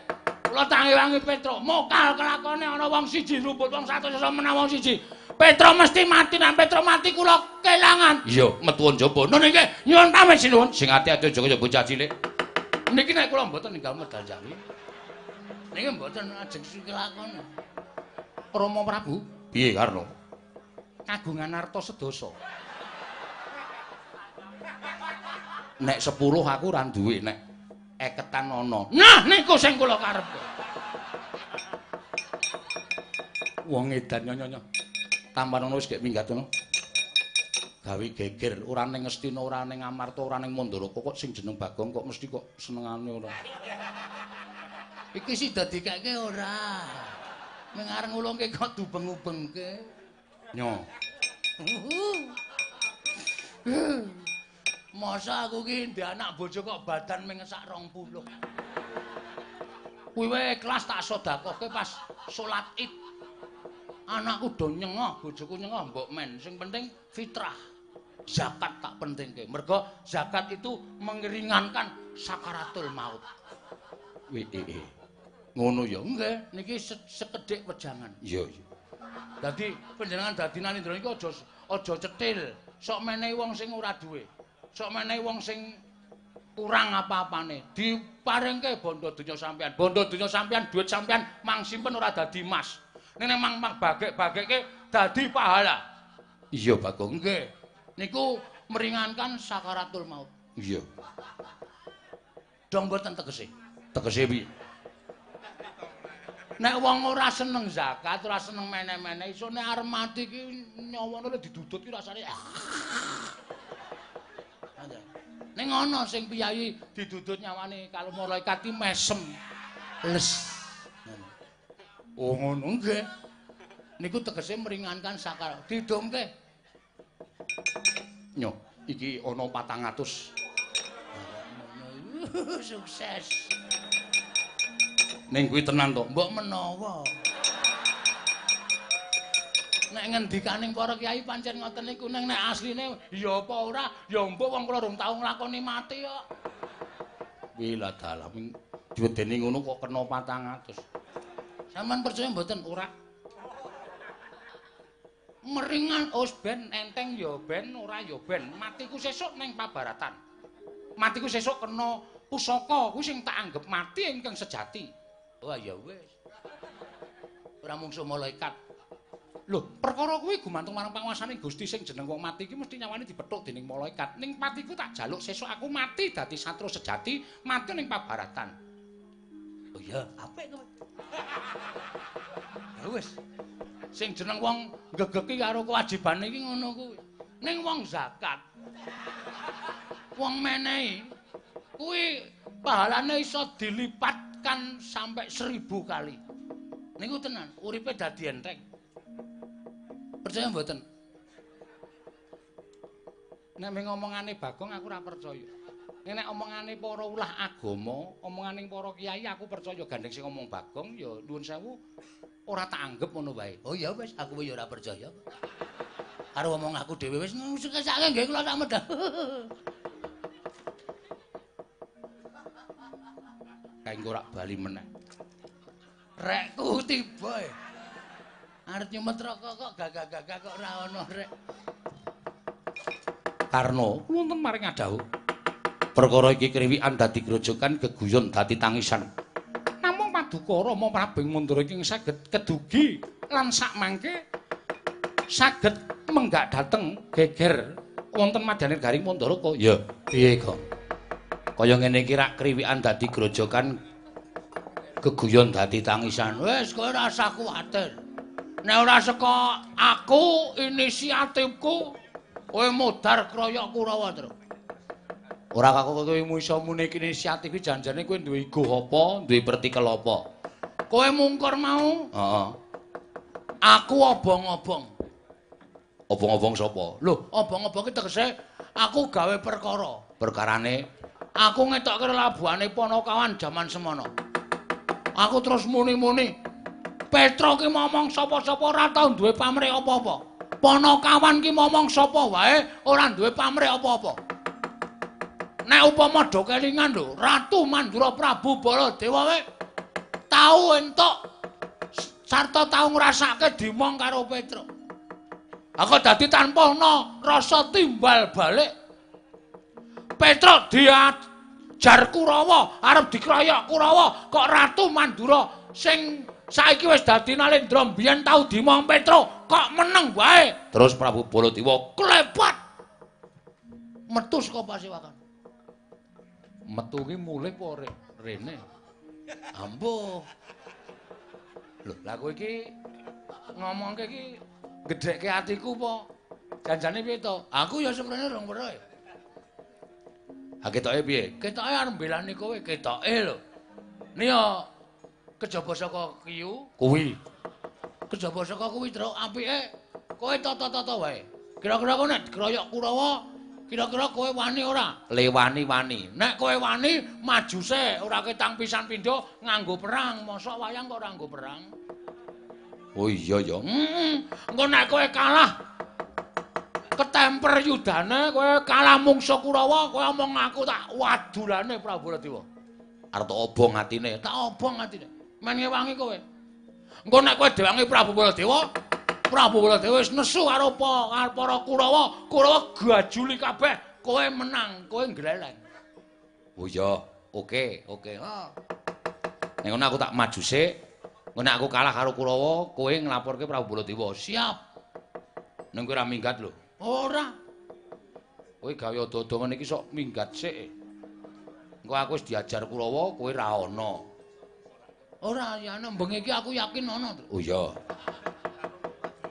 Kula tangi-wangi Petruk, mokal kelakone ana wong siji rumput wong 100 iso menang wong siji. Petruk mesti mati, nek Petruk mati kula kelangan. Iya, metu njaba. Nun nggih, nyuwun pamit sinuwun. Sing ati-ati aja kaya bocah cilik. Niki nek kula mboten ninggal medal Jawi. Niki mboten ajeng kelakon. Rama Prabu, piye Karna? Kagungan arta sedasa. Nek 10 aku ora duwe, nek eketan ana. Nah niku sing kula karepe. Wong edan nyonya. Tampan ono wis gek minggat ngono. Gawe geger ora ning Ngastina, ora ning Amarta, ora ning Mandaraka kok sing jeneng Bagong kok mesti kok senengane ora. Iki sida dikeke ora. Ming arep ngulungke kok dubeng-ubengke. Nyo. Masa aku ki ndek anak bojo kok badan ming sak 20. Kuwi wae ikhlas tak sedekahke pas salat Id. Anakku do nyengoh, bojoku nyengoh mbok men. Sing penting fitrah. Zakat tak pentingke. Mergo zakat itu mengeringankan sakaratul maut. Wih, ngono ya? Nggih, niki sekedhik wejangan. Iya, iya. Dadi panjenengan dadi Nalindra iki aja aja cetil. Sok menehi wong sing ora duwe. Sok menehi wong sing kurang apa-apane. Diparingke bondo donya sampean. Bondo donya sampean, duit sampean mang simpen ora dadi emas. Ning nek mang bagek-bagekke dadi pahala. Iya, Bagong. Nggih. Niku meringankan sakaratul maut. Iya. Dong mboten tegese. Tegese piye? Nek wong ora seneng zakat, ora seneng meneh-meneh, iso nek arep mati ki nyawane didudut ki rasane. Ning ana sing piyayi didudut nyawane kalau malaikat ki mesem. Les. Oh ngono nggih. Niku tegese meringankan sakar. Didongke. Nyo, iki ana 400. Sukses. Ning kuwi tenan to, mbok menawa. Nek ngendikaning para kiai pancen ngoten niku, ning nek asline ya apa ora, ya mbok wong kula rung tau nglakoni mati kok. Wila dalah diwedeni ngono kok kena 400. Sampeyan percaya mboten? Ora. Meringan os ben enteng ya ben ora ya ben, matiku sesuk ning pabaratan. Matiku sesuk kena pusaka kuwi sing tak anggep mati ingkang sejati. Wah ya wis. Ora mungsuh malaikat. Lho, perkara kuwi gumantung marang panguasane Gusti sing jeneng wong mati iki mesti nyawane dipethuk dening malaikat. Ning patiku tak jaluk sesuk aku mati dadi satru sejati, mati ning pabaratan. Oh iya, apik kowe. Ya wis. Sing jeneng wong gegeki karo kewajibane iki ngono kuwi. Ning wong zakat. Wong menehi kuwi pahalane iso dilipatkan sampai 1000 kali. Niku tenan, uripe dadi enteng. Percaya mboten? Nek mung omongane Bagong aku ora percaya. Nek omongane para ulah agama, omongane para kiai aku percaya, gandeng sing ngomong Bagong ya nuwun sewu ora tak anggep ngono wae. Oh ya wis, aku ya ora percaya. Karo omong aku dhewe wis sakake nggih kula tak medhah. Kae engko ora bali meneh. Rekku tiba. Arep nyumet rokok kok gagah-gagah kok ora ana rek. Karna wonten maring adhawuh. Perkara iki kriwikan dadi grojogan geguyon dadi tangisan. Namung paduka Rama Prabu Mandura iki saged kedugi lan sakmangke saged menggak dhateng geger wonten madyaning garing Mandaraka. Ya, piye, Gong? Kaya ngene iki rak kriwikan dadi grojogan geguyon dadi tangisan. Wis kowe ora usah kuwatir. Nek ora saka aku inisiatifku kowe modar kroyok Kurawa, Tru. Ora kok kowe iso muni inisiatif iki janjane kowe duwe igo apa, duwe pertikel apa. Kowe mungkur mau? Heeh. Aku obong-obong. Obong-obong sapa? Lho, obong-obong iki tegese aku gawe perkara. Perkarane aku ngetokke labuhane Panakawan jaman semono. Aku terus muni-muni. Petro ki momong sapa-sapa ora tau duwe pamrih apa-apa. Panakawan ki momong sapa wae ora duwe pamrih apa-apa. Nek upama do kelingan lho, Ratu Mandura Prabu Baladewa wae tau entuk sarta tau ngrasake dimong karo Petro. Aku dadi tanpa ana rasa timbal balik. Petro diajar Kurawa, arep dikroyok Kurawa, kok Ratu Mandura sing saiki wis dadi Nalendra mbiyen tau dimong Petro, kok meneng wae. Terus Prabu Baladewa klepat metu saka pasewakan. Metu ki mulih apa rene? Ambuh. Lho, lah kowe iki ngomongke iki gedhekke atiku apa? Janjane piye to? Aku ya seprene rong weruh. Ha ketoke piye? Ketoke arep mbelani kowe, ketoke lho. Ni ya kejaba saka kiyu kuwi. Kejaba saka kuwi, Truk, apike kowe tata-tata wae. Kira-kira kowe nek dikroyok Kurawa, kira-kira kowe wani ora? Le wani-wani. Nek kowe wani maju sik, ora ketang pisan pindho nganggo perang. Mosok wayang kok ora nganggo perang. Oh iya ya. Heeh. Engko nek kowe kalah ketemper yudane, kowe kalah mungsuh Kurawa, kowe omong aku tak wadulane Prabu Baladewa. Arep tak obong atine, tak obong atine. Men ngewangi kowe. Engko nek kowe diwangi Prabu Baladewa, Prabu Baladewa wis nesu karo para Kurawa, Kurawa gajuli kabeh, kowe menang, kowe ngleleng. Oh iya, oke, oke. Nek ngono aku tak maju sik. Engko nek aku kalah karo Kurawa, kowe nglaporke Prabu Baladewa. Siap. Ning kowe ora minggat lho. Ora. Kowe gawe ado-ado ngene iki sok minggat sik. Engko aku wis diajar Kurawa, kowe ra ana. Ora, ya ana bengi iki aku yakin ana. Oh iya.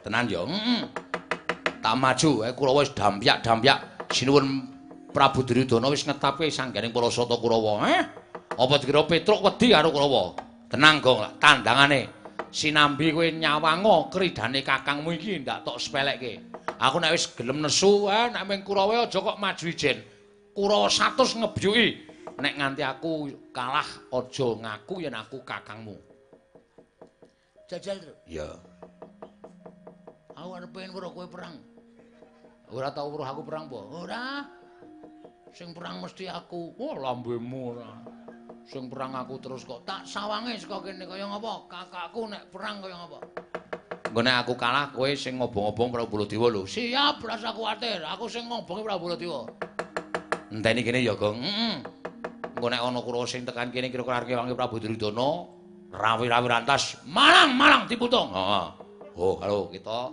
Tenan ya. Heeh. Tak maju, Kurawa wis dampyak-dampyak. Sinuwun Prabu Duryudana wis ngetape sangganing para sata Kurawa. Apa dikira Petruk wedi karo Kurawa? Tenang, Gong, tandangane. Sinambi kowe nyawango kridane kakangmu iki ndak tok sepelekke. Aku nek wis gelem nesu, nek ming Kurawa aja kok maju ijen. Kurawa 100 ngebyuki. Nek nganti aku kalah aja ngaku yen aku kakangmu. Jajal, Tru. Iya. Aku arep pengen weruh kowe perang. Ora tau weruh aku perang apa? Ora. Sing perang mesti aku. Oh, lambemu ora. Sing perang aku terus kok tak sawange saka kene kaya ngapa? Kakakku nek perang kaya ngapa? Engko nek aku kalah kowe sing ngobong-obong Prabu Baladewa lho. Siap, ora usah kuwatir. Aku sing ngobongi Prabu Baladewa. Enteni kene ya, Gong. Heeh. Engko nek ana Kurawa sing tekan kene kira-kira arep ngewangi Prabu Duryudana, rawi-rawi rantas, malang-malang diputung. Heeh. Oh, halo kita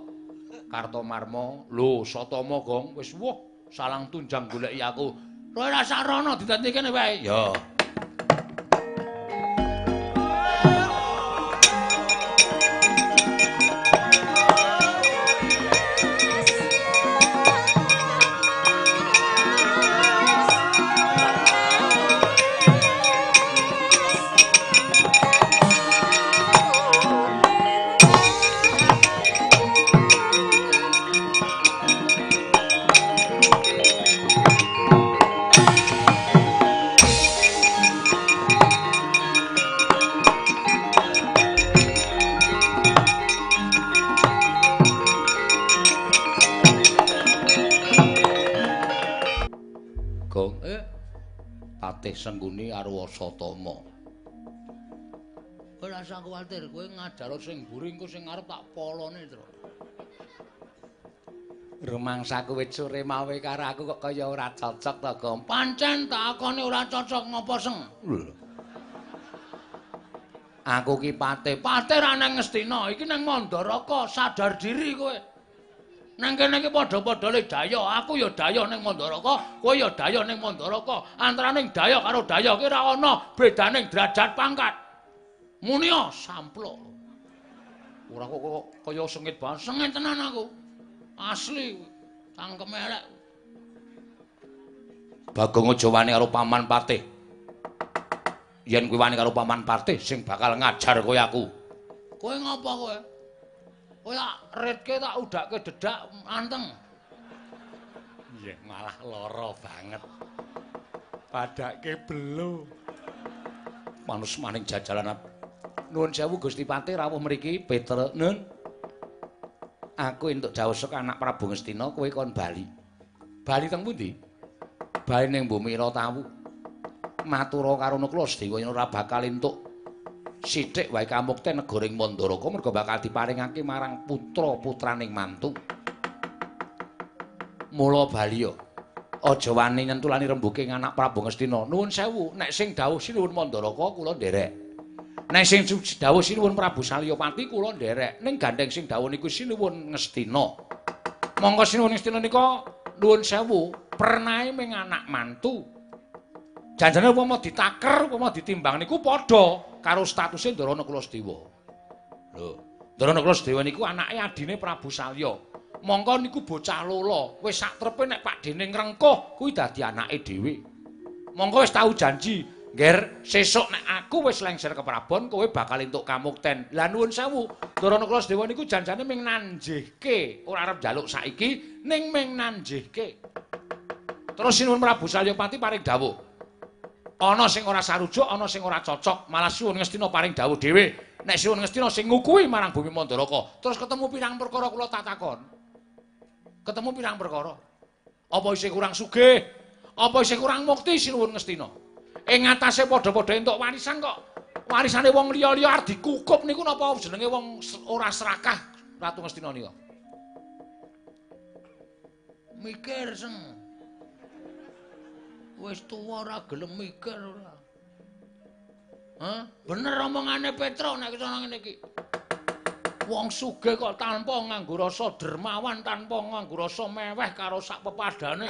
Kartomarma, lho Satama, Gong, wis wuh salang tunjang goleki aku. Kowe ora sarana didadi kene wae. Ya. Patih Sengguni arwa Satama. Kowe ora usah kuwatir, kowe ngajar sing mburi engko sing ngarep tak polone, Tru. Rumangsaku wit sore mawe karo aku kok kaya ora cocok to, Gong. Pancen tak akone ora cocok ngopo, Seng? Lho. Aku ki pate, pate ra nang Ngastina, iki nang Mandaraka, sadar diri kowe. Nang kene iki padha-padha le daya, aku ya daya ning Mandaraka, kowe ya daya ning Mandaraka. Antaraning daya karo daya ki ora ana bedaning derajat pangkat. Munia samplok. Ora kok kaya sengit banget, sengit tenan aku. Asli cangkeme elek. Bagong aja wani karo Paman Patih. Yen kowe wani karo Paman Patih sing bakal ngajar kowe aku. Kowe ngopo kowe? Kowe tak ritke tak udhakke dedak anteng. Iya, malah lara banget. Padake belo. Manus maning jajalan. Nuwun sewu Gusti Patih rawuh mriki Petra. Nun. Aku entuk dawuh saka anak Prabu Ngastina kowe kon bali. Bali teng pundi? Bali ning Bumi Ratawu. Matura karo Nakula Sedewa yen ora bakal entuk sithik wae kamukten negara ing Mandaraka merga bakal diparingake marang putra-putraning mantu. Mula bali ya. Aja wani nyentulani rembuke anak Prabu Ngastina. Nuwun sewu, nek sing dawuh sinuwun Mandaraka kula nderek. Nek sing dawuh sinuwun Prabu Salyapati kula nderek. Ning gandeng sing dawuh niku sinuwun Ngastina. Monggo sinuwun Ngastina nika nuwun sewu, pernahe ming anak mantu. Janjane upama ditaker, upama ditimbang niku padha karo statuse Ndara Nakula Sedewa. Lho, Ndara Nakula Sedewa niku anake adine Prabu Salya. Mongko niku bocah lola, wis sak trepe nek pakdene ngrengkuh kuwi dadi anake dhewe. Mongko wis tau janji, "Ngger, sesuk nek aku wis lengser ke Prabon, kowe bakal entuk kamukten." Lah nuwun sewu, Ndara Nakula Sedewa niku janjane ming nanjihke, ora arep njaluk saiki, ning ming nanjihke. Terus sinuwun Prabu Salyapati paring dawuh. Ana sing ora sarujuk, ana sing ora cocok, malah Sinuwun Ngastina paring dawuh dhewe. Nek Sinuwun Ngastina sing ngukuhi marang bumi Mandaraka. Terus ketemu pirang perkara kula tak takon. Ketemu pirang perkara. Apa isih kurang sugih? Apa isih kurang mukti Sinuwun Ngastina? Ing ngatasé padha-padha entuk warisan kok. Warisane wong liya-liya arep dikukup niku napa jenenge wong ora serakah Ratu Ngastina nika? Mikir seng. Wis tuwa ora gelem mikir ora. Hah? Bener omongane Petro nek iso ngene iki. Wong sugih kok tanpa nganggo rasa dermawan, tanpa nganggo rasa meweh karo sak pepadane.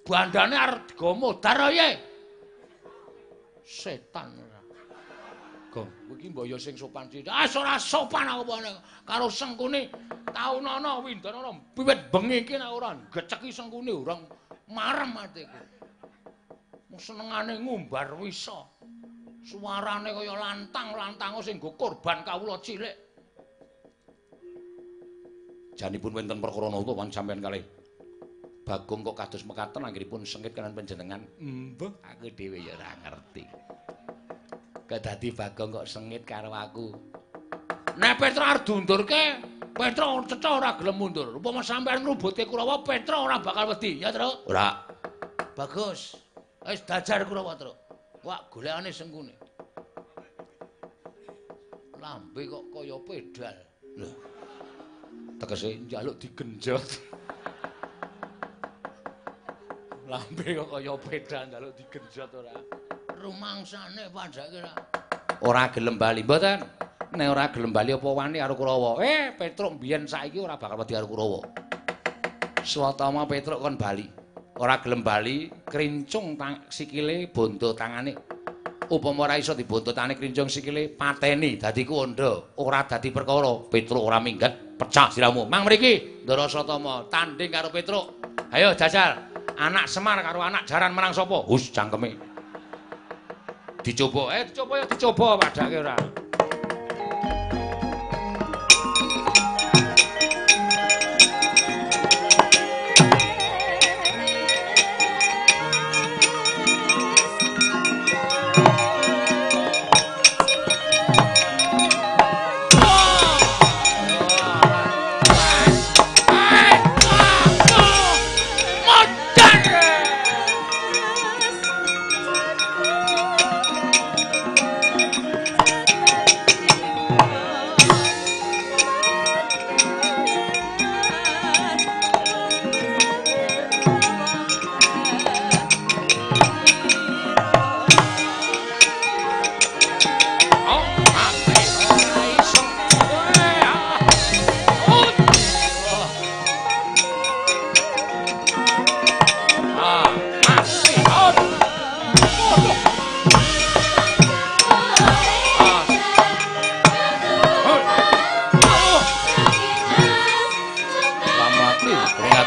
Bandane arep digawa modar ae. Setan ora. Gong, kowe iki mbok ya sing sopan sithik. Ah ora sopan aku apa karo Sengkuni taunana windanana wiwit bengi iki nek ora geceki Sengkuni ora marem atiku. Senengane ngumbar wisa. Suarane kaya lantang-lantang sing nggo korban kawula cilik. Janipun wonten perkara napa wan sampeyan kalih Bagong kok kados mekaten anggenipun sengit kaliyan panjenengan. Mbuh, aku dhewe ya ora ngerti. Kedadi Bagong kok sengit karo aku. Nek Petra arep diundurke, Petra cetha ora gelem mundur. Upama sampeyan ngrubutke Kurawa, Petra ora bakal wedi, ya, Tru? Ora. Bagus. Wis dajar Kurawa, Tru. Wak golekane Sengkuni. Lambe kok kaya pedal. Lho. Tegese njaluk digenjot. Lambe kok kaya pedal njaluk digenjot ora. Rumangsane padhake ora. Ora gelem bali mboten. Nek ora gelem bali apa wani karo Kurawa? Petruk mbiyen saiki ora bakal wedi karo Kurawa. Swatama Petruk kon bali. Ora gelem bali, krincung sikile bondo tangane. Upama ora iso dibondo tangane krincung sikile pateni dadi kuwanda, ora dadi perkara. Petruk ora minggat, pecah siramu. Mang mriki, Ndara Satama tanding karo Petruk. Ayo jajal. Anak Semar karo anak Jaran menang sapa? Hus cangkeme. Dicoba, dicoba ya dicoba padake ora.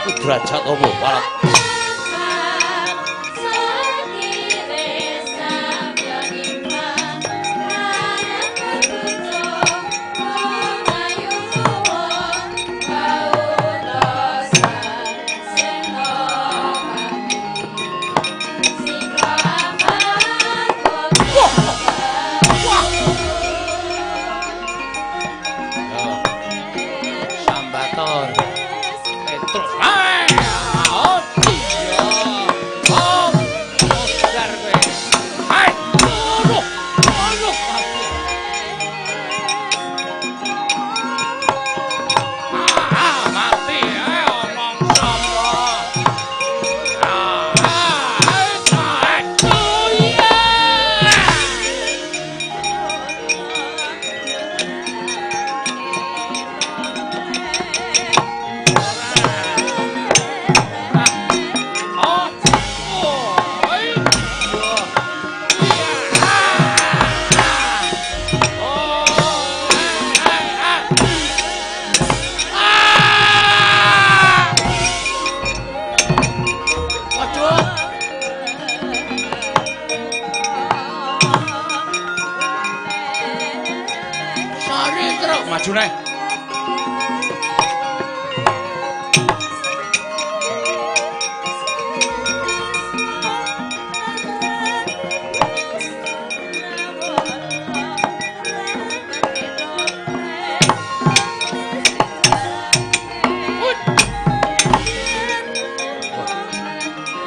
Aku derajat apa? Walah.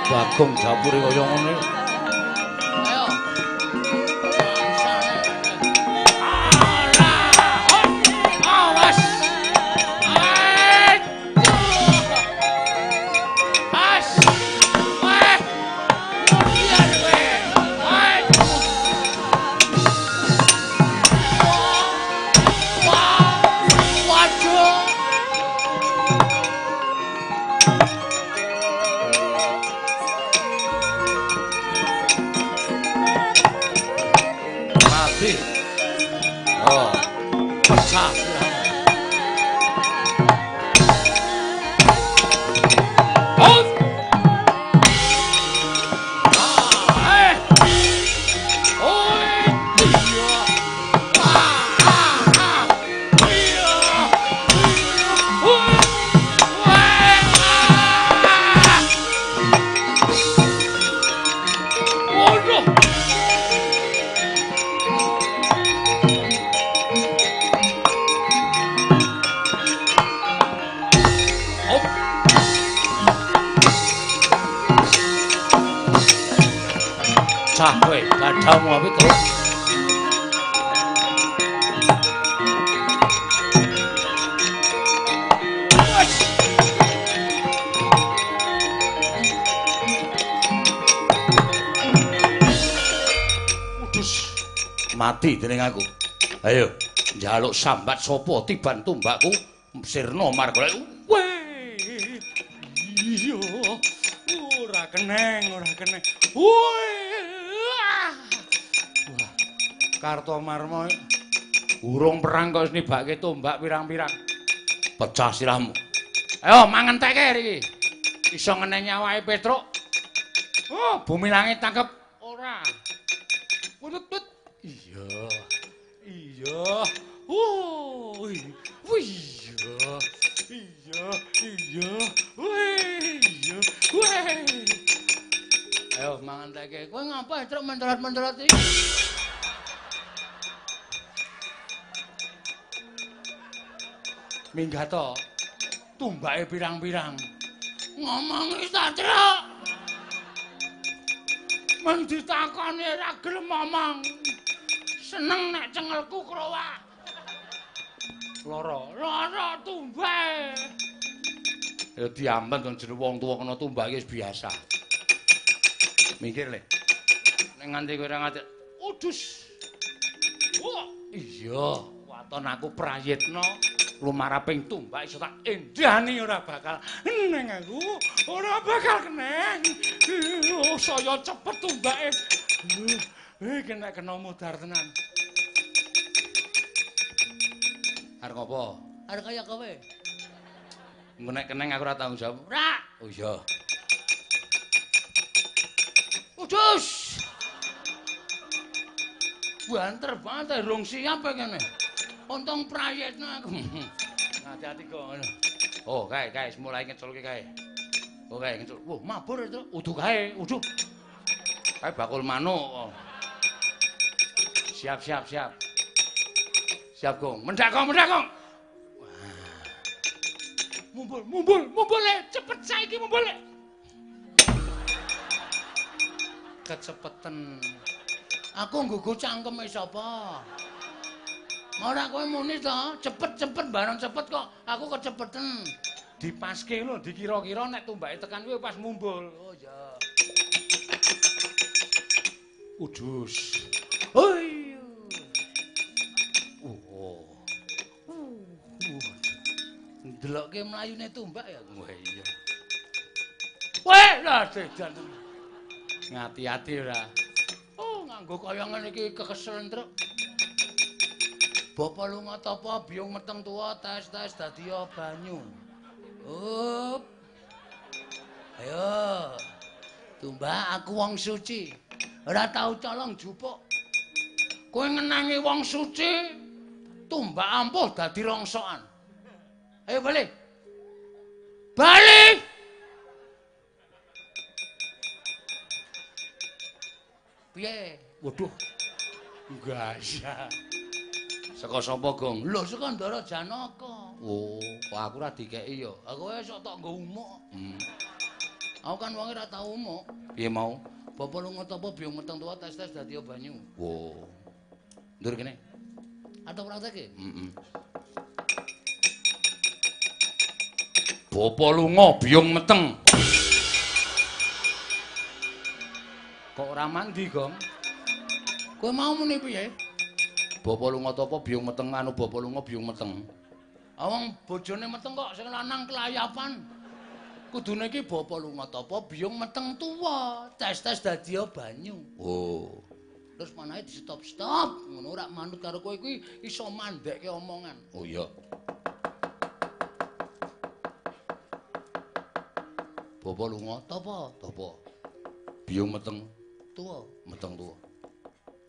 Bagong dapure kaya ngono. Ayo. Awas. As. Weh. Biar kowe. Wah. Waduh. Oh, pecah. Oh. Ah, eh. Oh, iya. Ah, ah, ah. Iya. Wah. Wah. Waduh. Cah kowe, gadamu apik terus. Udus mati dening aku. Ayo, njaluk sambat sapa tiban tumbakku sirna marga. Weh. Iya. Ora keneng, ora keneng. Weh. Kartomarma urung perang kok wis nibake tombak pirang-pirang. Pecah sirahmu. Ayo mangentekke iki. Iso ngeneni awake Petruk. Oh, bumi langit tangkep ora. Putut. Iya. Iya. Oh, iya. Iya, iya. Wih, iya. Wih. Ayo mangentekke. Kowe ngapa Petruk mencolot-mencolot iki? Minggah to, tumbake pirang-pirang. Ngomongi ta, Truk. Men ditakoni ora gelem ngomong. Seneng nek cengelku krowak. Lara, lara tumbake. Ya diamben to jeneng wong tuwa kena tumbake wis biasa. Minggir le. Nek nganti kowe ora nganti udus. Wah, iya, waton aku prayitna. Lumaraping tumbak iso tak endani ora bakal neng aku, ora bakal keneng. Oh, saya cepet tumbake. Kena kena modar tenan. Arep ngopo? Arep kaya kowe. Engko nek keneng aku ora tanggung jawab. Ora. Oh iya. Udus. Banter banget rong siap kene. Untung prayitno aku. Hati-hati kok. Oh, kae kae mulai ngeculke kae. Oh, kae ngecul. Wah, mabur itu. Udu kae, udu. Kae bakul manuk. Siap, siap, siap. Siap, Gong. Mendak, Gong, mendak, Gong. Mumbul, mumbul, mumbul le, cepet saiki mumbul le. Kecepeten. Aku nggugu cangkeme sapa? Ora kowe muni to, cepet-cepet bareng cepet kok aku kecepeten. Dipaske lho, dikira-kira nek tumbake tekan kuwi pas mumbul. Oh iya. Udus. Oh iya. Oh. Ndelokke mlayune tumbak ya. Wah iya. Weh, lah dedan. Ngati-ati ora. Oh, nganggo kaya ngene iki kekesel truk. Bapa lunga tapa biyung meteng tuwa tes-tes dadi banyu. Up. Ayo. Tumbak aku wong suci. Ora tau colong jupuk. Kowe ngenangi wong suci, tumbak ampuh dadi rongsokan. Ayo balik. Balik. Piye? Waduh. Gaya. Saka sapa, Gong? Lho, saka Ndara Janaka. Oh, kok aku ora dikeki ya. Aku esuk tok nggo umuk. Aku kan wonge ora tau umuk. Piye mau? Bapa lunga tapa biyung meteng tuwa tes-tes dadi banyu. Oh. Ndur kene. Atau praktekke? Heeh. Bapa lunga biyung meteng. Kok ora mandi, Gong? Kowe mau muni piye? Bapa lunga tapa biyung meteng anu bapa lunga biyung meteng. Wong bojone meteng kok sing lanang kelayapan. Kudune iki bapa lunga tapa biyung meteng tuwa, tes-tes dadi banyu. Oh. Terus manahe di stop-stop, ngono ora manut karo kowe kuwi iso mandhekke omongan. Oh iya. Bapa lunga tapa? Tapa. Biyung meteng tuwa, meteng tuwa.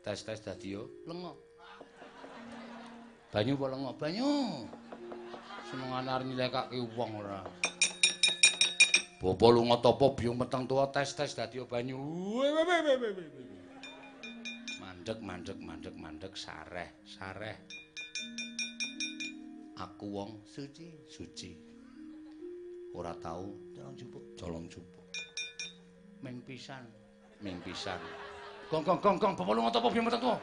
Tes-tes dadi lenga. Banyu apa lenga? Banyu. Senengane arep nyilekake wong ora. Bapa lunga tapa biyung meteng tuwa tes-tes dadi banyu. Mandek mandek mandek mandek sareh sareh. Aku wong suci suci. Ora tau colong jupuk, colong jupuk. Ming pisan, ming pisan. Gong gong gong gong bapa lunga tapa biyung meteng tuwa.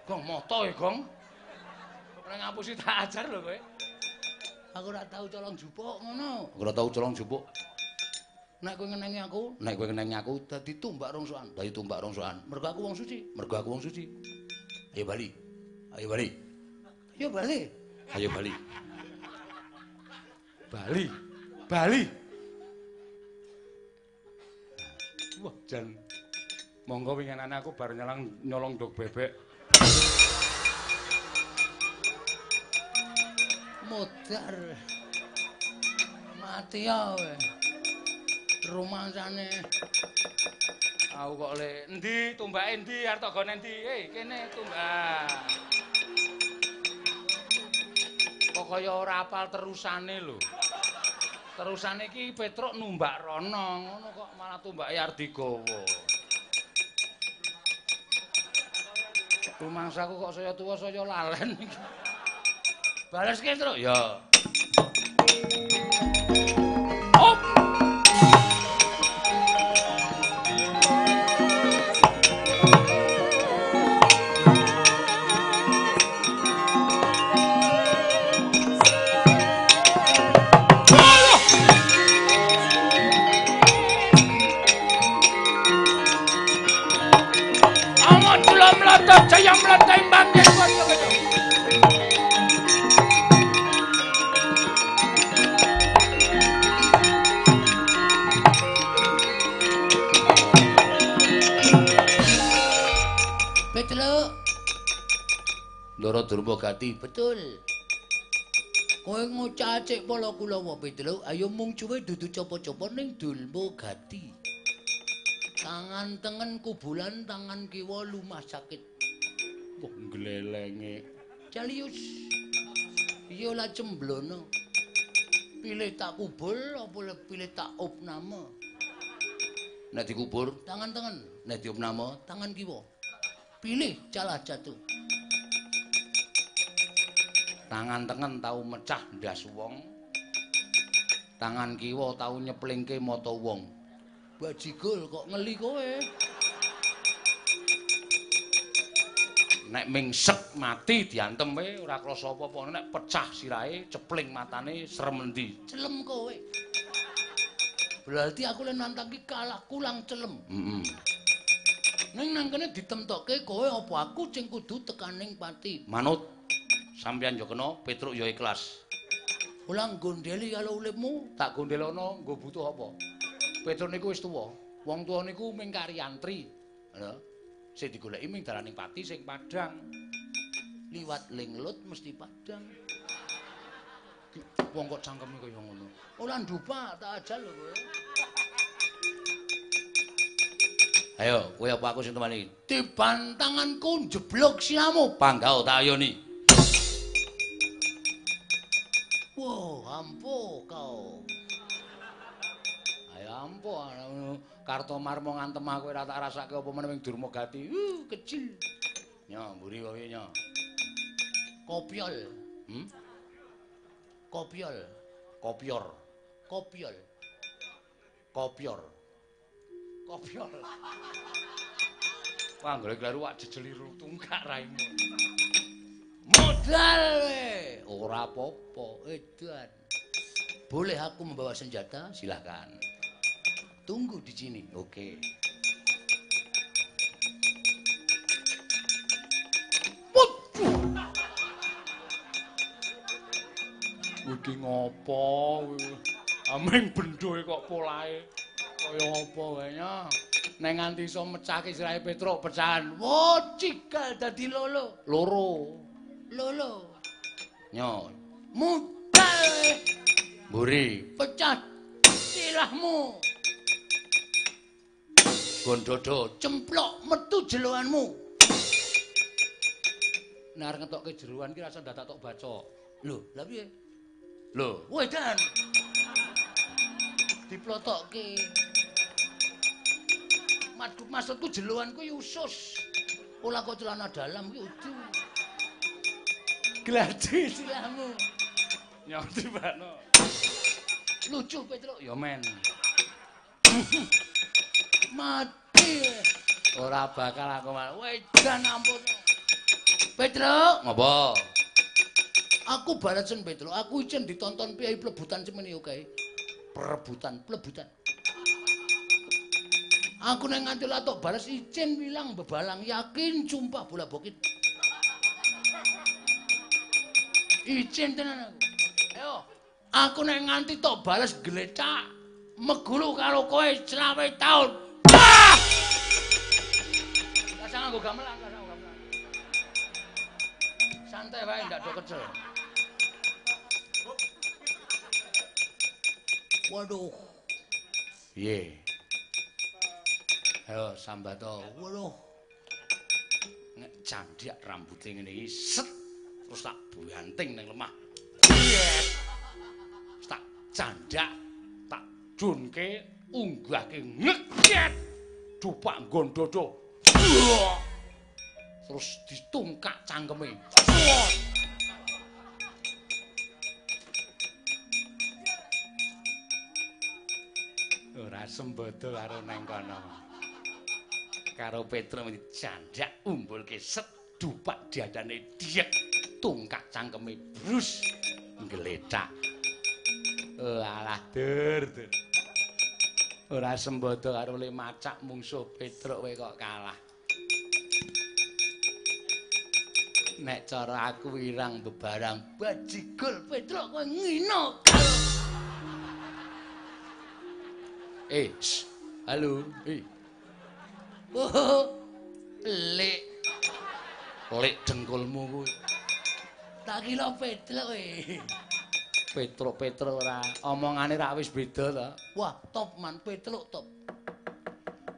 Gong moto ya, Gong. Ora ngapusi tak ajar lho kowe. Aku ora tau colong jupuk ngono. Aku ora tau colong jupuk. Nek kowe ngenengi aku, nek kowe ngenengi aku dadi tumbak rongsokan, dadi tumbak rongsokan. Mergo aku wong suci, mergo aku wong suci. Ayo bali. Ayo bali. Ayo bali. Ayo bali. Bali. Bali. Wah, jan monggo winginane aku bar nyolong ndog bebek. Modar. Mati ya kowe. Rumangsane aku kok le endi tumbake endi arep tok gone endi? Kene tumbak. Kok kaya ora apal terusane lho. Terusane iki Petruk numbak rono, ngono kok malah tumbake arep digawa. Rumangsaku kok saya tuwa saya lalen iki. Baleske, Truk. Ya. Op. Amon kula mlata jaya mlata imbang. Ndara Durmagati, betul. Kowe ngocacik pala kulawa Petruk, ayo mung cuwe dudu copo-copo ning Dulmo Gati. Tangan tengen kubulan, tangan kiwa lumah sakit. Wah, glelenge. Calius. Iya lah cemblono. Pilih tak kubur apa pilih tak opname? Nek dikubur tangan tengen, nek diopname tangan kiwa. Pilih calah jatuh. Tangan tengen tau mecah ndas wong. Tangan kiwa tau nyeplingke mata wong. Bajigul kok ngeli kowe. Nek mingsek mati diantem we ora krasa apa-apa, nek pecah sirahe cepling matane serem endi. Celem kowe. Berarti aku lek nantang ki kalah kulang celem. Heeh. Ning nang kene ditemtokke kowe apa aku sing kudu tekaning pati. Manut. Sampeyan yo kena, Petruk yo ikhlas. Ora gondeli karo uripmu, tak gondelono nggo butuh apa? Petruk niku wis tuwa. Wong tuwa niku mung karyantri. Lho, sing digoleki mung dalaning pati sing padhang. Liwat linglut mesti padhang. Wong kok cangkeme kaya ngono. Ora ndupak, tak ajal lho kowe. Ayo, kowe apa aku sing temani? Tiban tanganku njeblok siramu, panggao tak ayoni. Wow, ampuh kau. Ayo ampuh, Kartomarmo ngantem aku ora tak rasake apa meneh ing Durmagati. Kecil. Nyo, mburi kowe nyo. Kopiol. Hmm? Kopiol. Kopior. Kopiol. Kopior. Kopior. Wah, golek kleru wak jejeli tungkak raimu. Modal we. Ora apa-apa, edan. Boleh aku membawa senjata? Silahkan. Tunggu di sini. Oke. Waduh. Iki ngopo? Aming bendhoe kok polahe kaya apa wae nya. Nek nganti iso mecahke sirahe Petruk pecahan. Wo, cigal dadi lolo. Loro. Lolo. Nyo. Mudal. Mburi. Pecah silahmu. Gondodo cemplok metu jeloanmu. Nek arep ngetokke jeroan ki rasa ndadak tok baca. Lho, lha piye? Lho, wedan. Diplotokke. Maksudku jeloan kuwi usus. Ora kok celana dalam ki udu. Gladi silahmu. Nyong tibakno. Lucu Petruk ya men. Mati. Ora bakal aku wedan ampun. Petruk, ngopo? Aku balesen Petruk, aku icen ditonton piyai plebutan semene oke. Perebutan, plebutan. Aku nek nganti latok bales icen wilang bebalang yakin sumpah bola bokit. Icen tenan aku. Ayo, aku nek nganti tok bales glecak megulu karo kowe 25 taun. Ah! Rasah nganggo gamelan, rasah nganggo gamelan. Santai wae ndak do kecel. Waduh. Piye? Ayo sambato. Waduh. Nek candhak rambute ngene iki set terus tak banting ning lemah. Tak candhak, tak junke, unggahke ngeket. Dupak nggon dodo. Terus ditungkak cangkeme. Ora sembodo karo nang kono. Karo Petruk dicandhak umbulke set dupak diadane diek tungkak cangkeme brus nggletak. Alah dur dur. Ora sembodo karo le macak mungsuh Petruk kowe kok kalah. Nek cara aku wirang bebarang bajigul Petruk kowe ngino. Halo. Oh, lek. Lek dengkulmu kuwi. Tak kira Petruk kowe. Petruk-petruk ora omongane ra wis beda to. Wah, top man, Petruk top.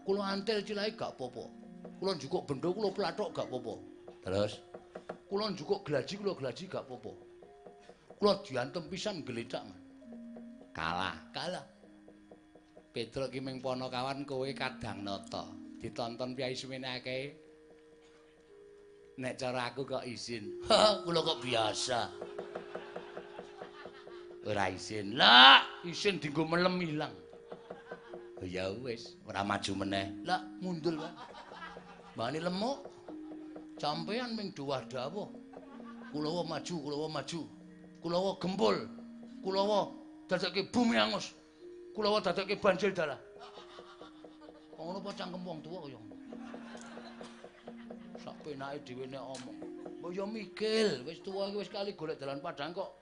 Kula antil cilahe gak apa-apa. Kula njukuk bendo kula plathok gak apa-apa. Terus kula njukuk glaji kula glaji gak apa-apa. Kula diantem pisan glecak man. Kalah, kalah. Petruk ki ming Panakawan kowe kadang nata. Ditonton piyai semene akeh. Nek cara aku kok izin. Kula kok biasa. Ora izin. Lah, izin dienggo melem ilang. Oh ya wis, ora maju meneh. Lah, mundul wae. Mbane lemuk. Sampeyan ming dawah dawuh. Kulawa maju, kulawa maju. Kulawa gempul. Kulawa dadekke bumi angus. Kulawa dadekke banjir dalah. Kok ngono apa cangkem wong tuwa kaya ngono. Sak penake dhewe nek omong. Mbok ya mikil, wis tuwa iki wis kali golek dalan padang kok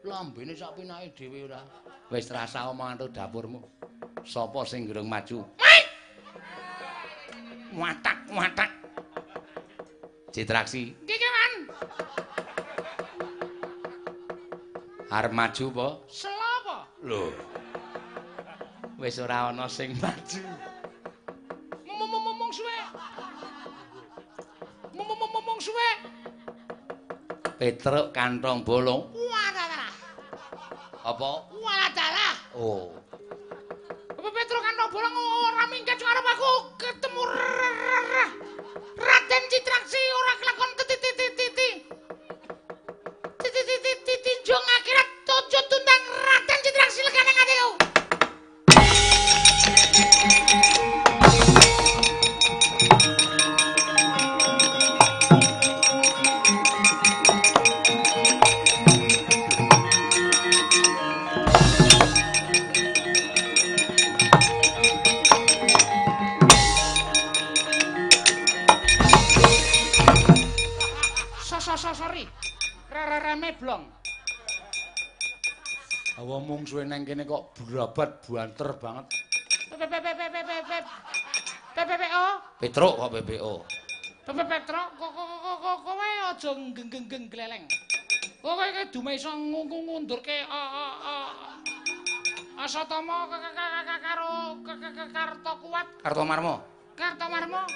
lambene sak penake dhewe ora. Wis rasa omongan dapurmu. Sapa sing gerung maju? Watak, watak. Citraksi. Nggih, Man. Arep maju apa? Sela apa? Lho. Wis ora ana sing maju. Mumung suwe. Mumung suwe. Petruk kantong bolong. Walah. Apa? Walah. Oh. Petruk kantong bolong ora minggat arep aku ketemu Raden Citraksi ora kelakon titi titi tinjung akhirat tuju tundang Raden Citraksi legane atiku. Sorry. Rereme blong. Awa mungsuhe nang kene kok brabat banter banget. P P P P P P P P P P O. Petruk kok PPO. P P Petruk kok kowe aja genggeng gleleng. Kowe iki dume iso ngundurke Asatama karo Karto kuat. Kartomarma. Kartomarma.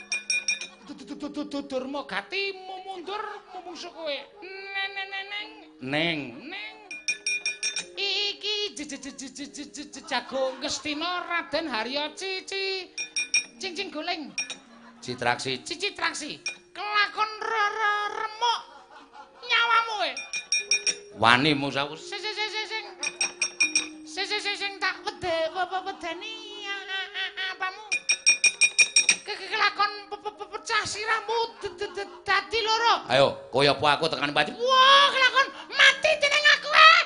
Durma gati mundur mungsuh kowe. Neng neng neng. Iki jago Ngastina Raden Harya Cici Cincin Goleng. Citraksi. Citraksi. Kelakon remuk nyawamu kowe. Wani musawu. Sing sing sing sing sing sing tak wedeni apamu. Kelakon pecah sirahmu dadi loro. Ayo, kowe apa aku tekan pati. Wah, kelakon mati dening aku. Ayo.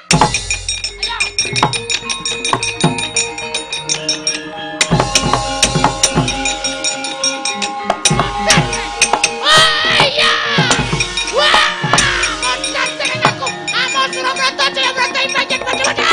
Ayo. Wah, mati dening aku. Amo Surabrata Jayabrata ipajen padha-padha.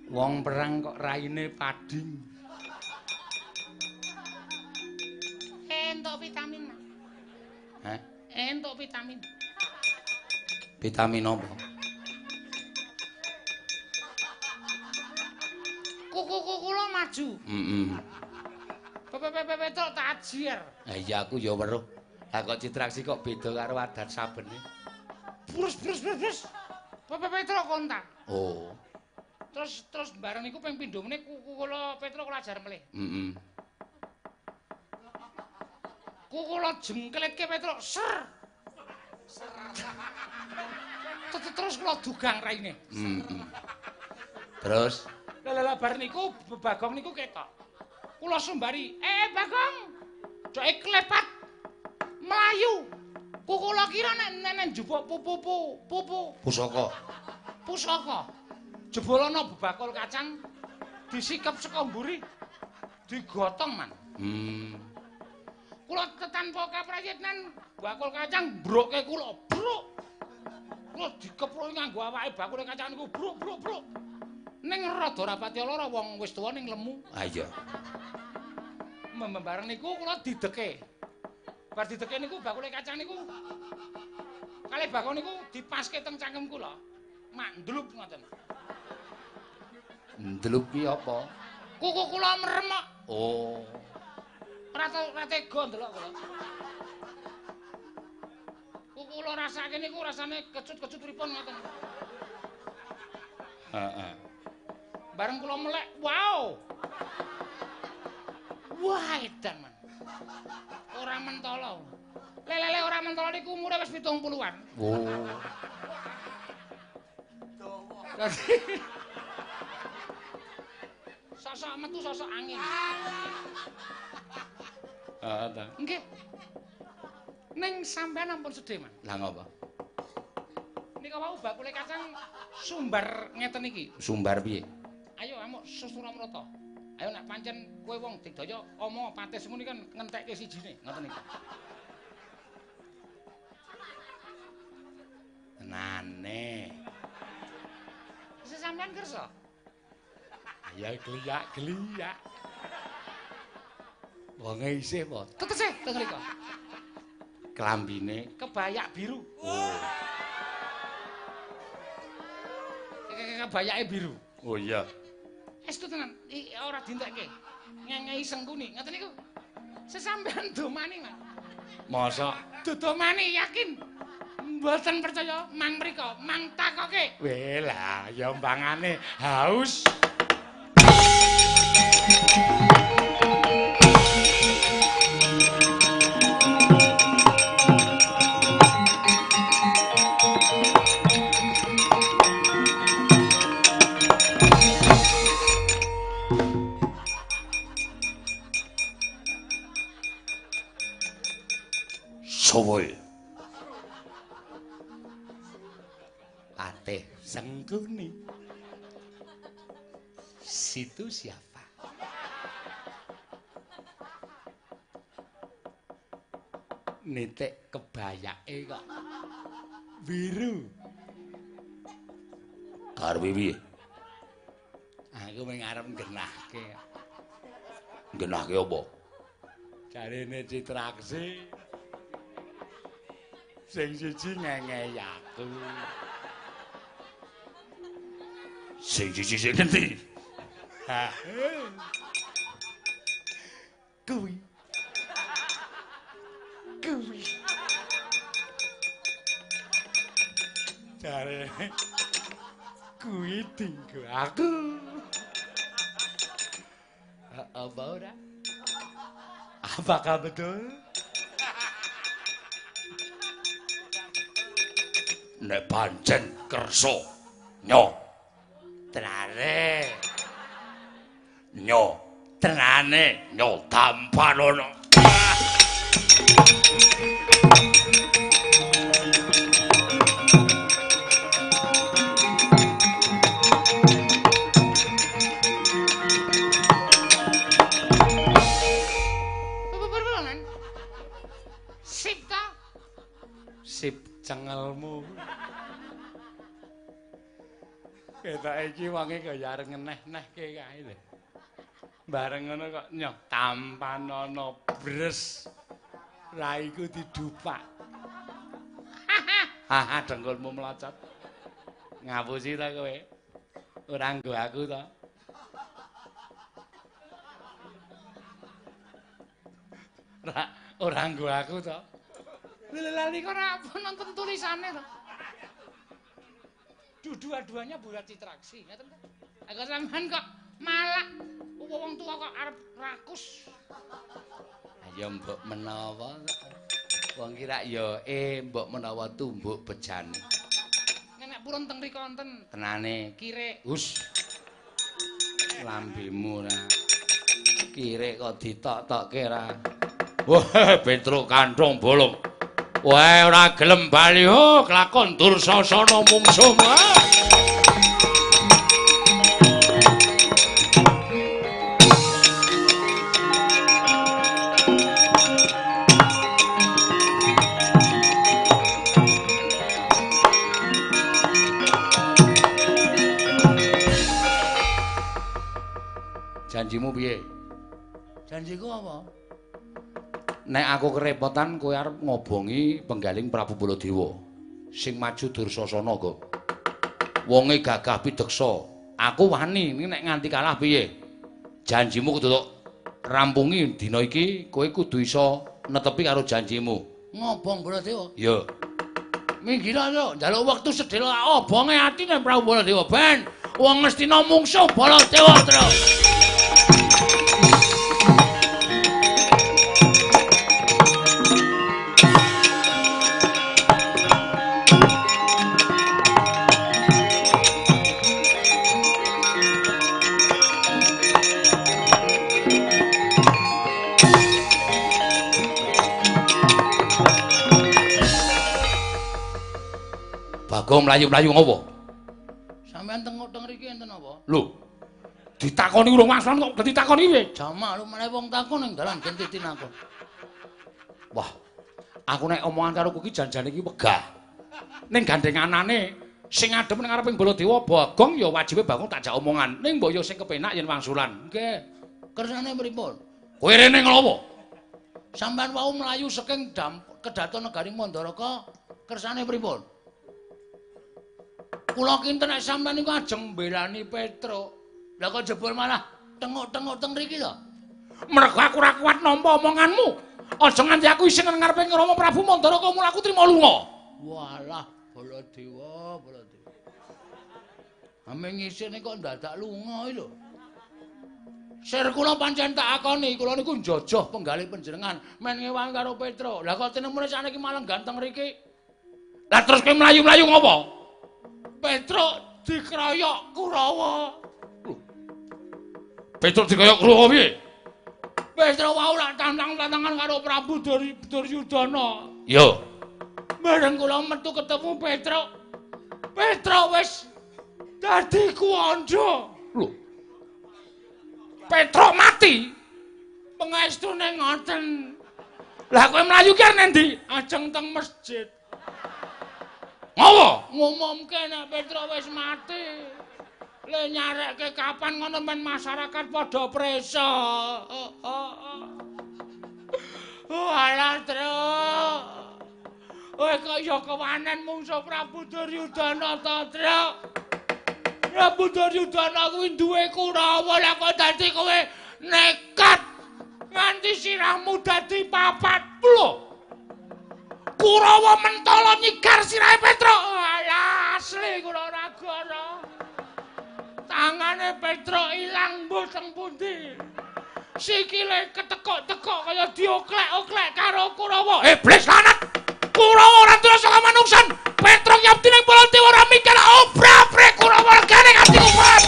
Wong perang kok raine pading. Entuk vitamin, Mas. Hah? Entuk vitamin. Vitamin apa? Kuku-kuku kula maju. Heeh. Pepe-pepe tok tak ajiar. Ha iya aku ya weruh. Lah kok Citraksi kok beda karo adat sabene. Brus brus brus brus. Pepe Petruk kontak. Oh. Terus terus bareng niku ping pindho meneh kuku kula Petruk kula ajar melih. Heeh. Kuku kula jengkletke Petruk ser. Terus kula dugang raine. Heeh. Terus lah lah bar niku Bagong niku ketok. Kula sumbari, Bagong. Coke klepat mlayu. Kuku kula kira nek nek njupuk pupu pupu pusaka. Pusaka. Jebul ana bebakul kacang disikep saka mburi digotong, Man. Kula tanpa kaprayitnan bakul kacang mbroke kula, bruk. Kula dikepruki nganggo awake bakule kacang niku bruk bruk bruk. Ning rada ora pati lara wong wis tuwa ning lemu. Ha iya. Membareng niku kula dideke. Bar dideke niku bakule kacang niku kalih bakul niku dipaske teng cangkem kula. Mak ndlup ngoten. Ndlup ki apa? Kuku kula merem kok. Oh. Ora tega ndelok kula. Kuku kula rasake niku rasane kecut-kecut pripun ngoten. Heeh. Bareng kula melek, wow. Wah, edan, Man. Ora mentolo. Lelele ora mentolo niku umure wis 70-an. Oh. Sosok metu sosok angin. Heeh ta. Nggih. Ning sampean ampun sedih, Man. Lah ngopo? Nika wau bakule kacang sumbar ngeten iki. Sumbar piye? Ayo amuk Susuramrata. Ayo nek pancen kowe wong digdaya ama patis ngene kan ngentekke sijine, ngoten niku. Tenane. Sesampean kersa? Ya kliyak-kliyak. Wonge isih apa? Tetesih teng mriku. Klambine kebayak biru. Oh. Kebayake biru. Oh iya. Estu tenan, ora dintekke. Ngengehi sengkuni, ngoten niku. Sesampean domani, Mas. Mosok dodomani yakin. Mboten percaya mang mriko, mang takoke. Weh lah, ya mbangane haus. Sowoe. Patih Sengkuni. Situ siapa? Nitik kebayake kok biru. Karepe piye? Aku mung arep nggenahke. Nggenahke apa? Jarene Citraksi. Sing siji ngengehi aku. Sing siji sing endi? Ha. Kuwi. Kuwi. Jare kuwi dinggo aku. Apa ora? Apakah betul? Nek pancen kersa nyo tenane nyo tenane nyo tampanono. Sip ta? Sip cengelmu. Ketoke iki wonge kaya arep ngeneh-nehke kae lho. Bareng ngono kok nyoh tampanana bres. Raiku didupak. Haha, dengkulmu melocot. Ngapusi ta kowe? Ora nggo aku ta? Ora nggo aku ta? Lha kok ora nonton tulisane to. Dua-duanya buat citraksi, ngeten ta? Aku sampean kok malah wong tua kok arep rakus. Ayo mbok menawa wong kira ya mbok menawa tumbuk bejane. Nek purun teng mriku wonten tenane kirik. Hus. Lambemu ora. Kirik kok ditok-tokke ra. Wah, Petruk kanthong bolong. Wah, ora gelem bali ho, kelakon Dursasana mungsuh. Janjimu piye? Janjiku apa? Nek aku kerepotan kowe arep ngobongi penggaling Prabu Baladewa sing maju Dursasana kok. Wonge gagah pideksa. Aku wani nek nganti kalah piye? Janjimu kudu tok rampungi dina iki, kowe kudu iso netepi karo janjimu. Ngobong Baladewa? Iya. Minggir lho, njaluk wektu sedhela obonge atine Prabu Baladewa ben wong Ngastina mungsuh Baladewa terus. Bagong mlayu-mlayu ngopo? Sampeyan tengok-teng mriki enten apa? Lho. Ditakoni urung wangsulan kok ditakoni piye? Jamak lho meneh wong takon ning dalan genti tinakon. Wah. Aku nek omongan karo kowe iki janjane iki wegah. Ning gandhenganane sing ngadhep ning ngareping Baladewa Bagong ya wajibe Bagong tak jak omongan. Ning mbok ya sing kepenak yen wangsulan. Nggih. Kersane pripun? Kowe rene ngopo? Sampeyan wau mlayu saking kedaton negari Mandaraka, kersane pripun? Kula kinten nek sampeyan niku ajeng mbelani Petruk. Lah kok jebul malah tengok-tengok teng mriki to? Mergo aku ora kuat nampa omonganmu. Aja nganti aku isin nang ngarepe Rama Prabu Mandaraka mula aku trima lunga. Walah, Baladewa, Baladewa. Ame ngisine kok ndadak lunga iki lho. Sir kula pancen tak akoni, kula niku njojoh penggalih panjenengan men ngewangi karo Petruk. Lah kok tinemune sakniki malah ganteng mriki. Lah terus kowe mlayu-mlayu ngopo? Petruk dikroyok Kurawa. Lho. Petruk dikroyok Kurawa piye? Petruk wau lak tantang-tantangan karo Prabu Duryudana. Iya. Bareng kula metu ketemu Petruk. Petruk wis dadi kuwandha. Lho. Petruk mati. Pengestune ngoten. Lah kowe mlayu ki arep endi? Ajeng teng masjid. Ngopo? Ngumumke nek Petruk wis mati. Le nyarekke kapan ngono men masyarakat padha presa. Oh alah, Truk. Kowe kok ya kewanen mungsuh Prabu Duryudana to, Truk. Prabu Duryudana kuwi duwe Kurawa, lah kok dadi kowe nekat nganti sirahmu dadi papat. Lho. Kurawa mentala nyigar sirahe Petruk. Alah, asli kula ora gara. Tangane Petruk ilang mbuh teng pundi. Sikile ketekok-tekok kaya dioklek-oklek karo Kurawa. Iblis lanat. Kurawa ora terus saka manungsan. Petruk yapti ning Baladewa ora mikir obra-abre Kurawa regane nganti kumat.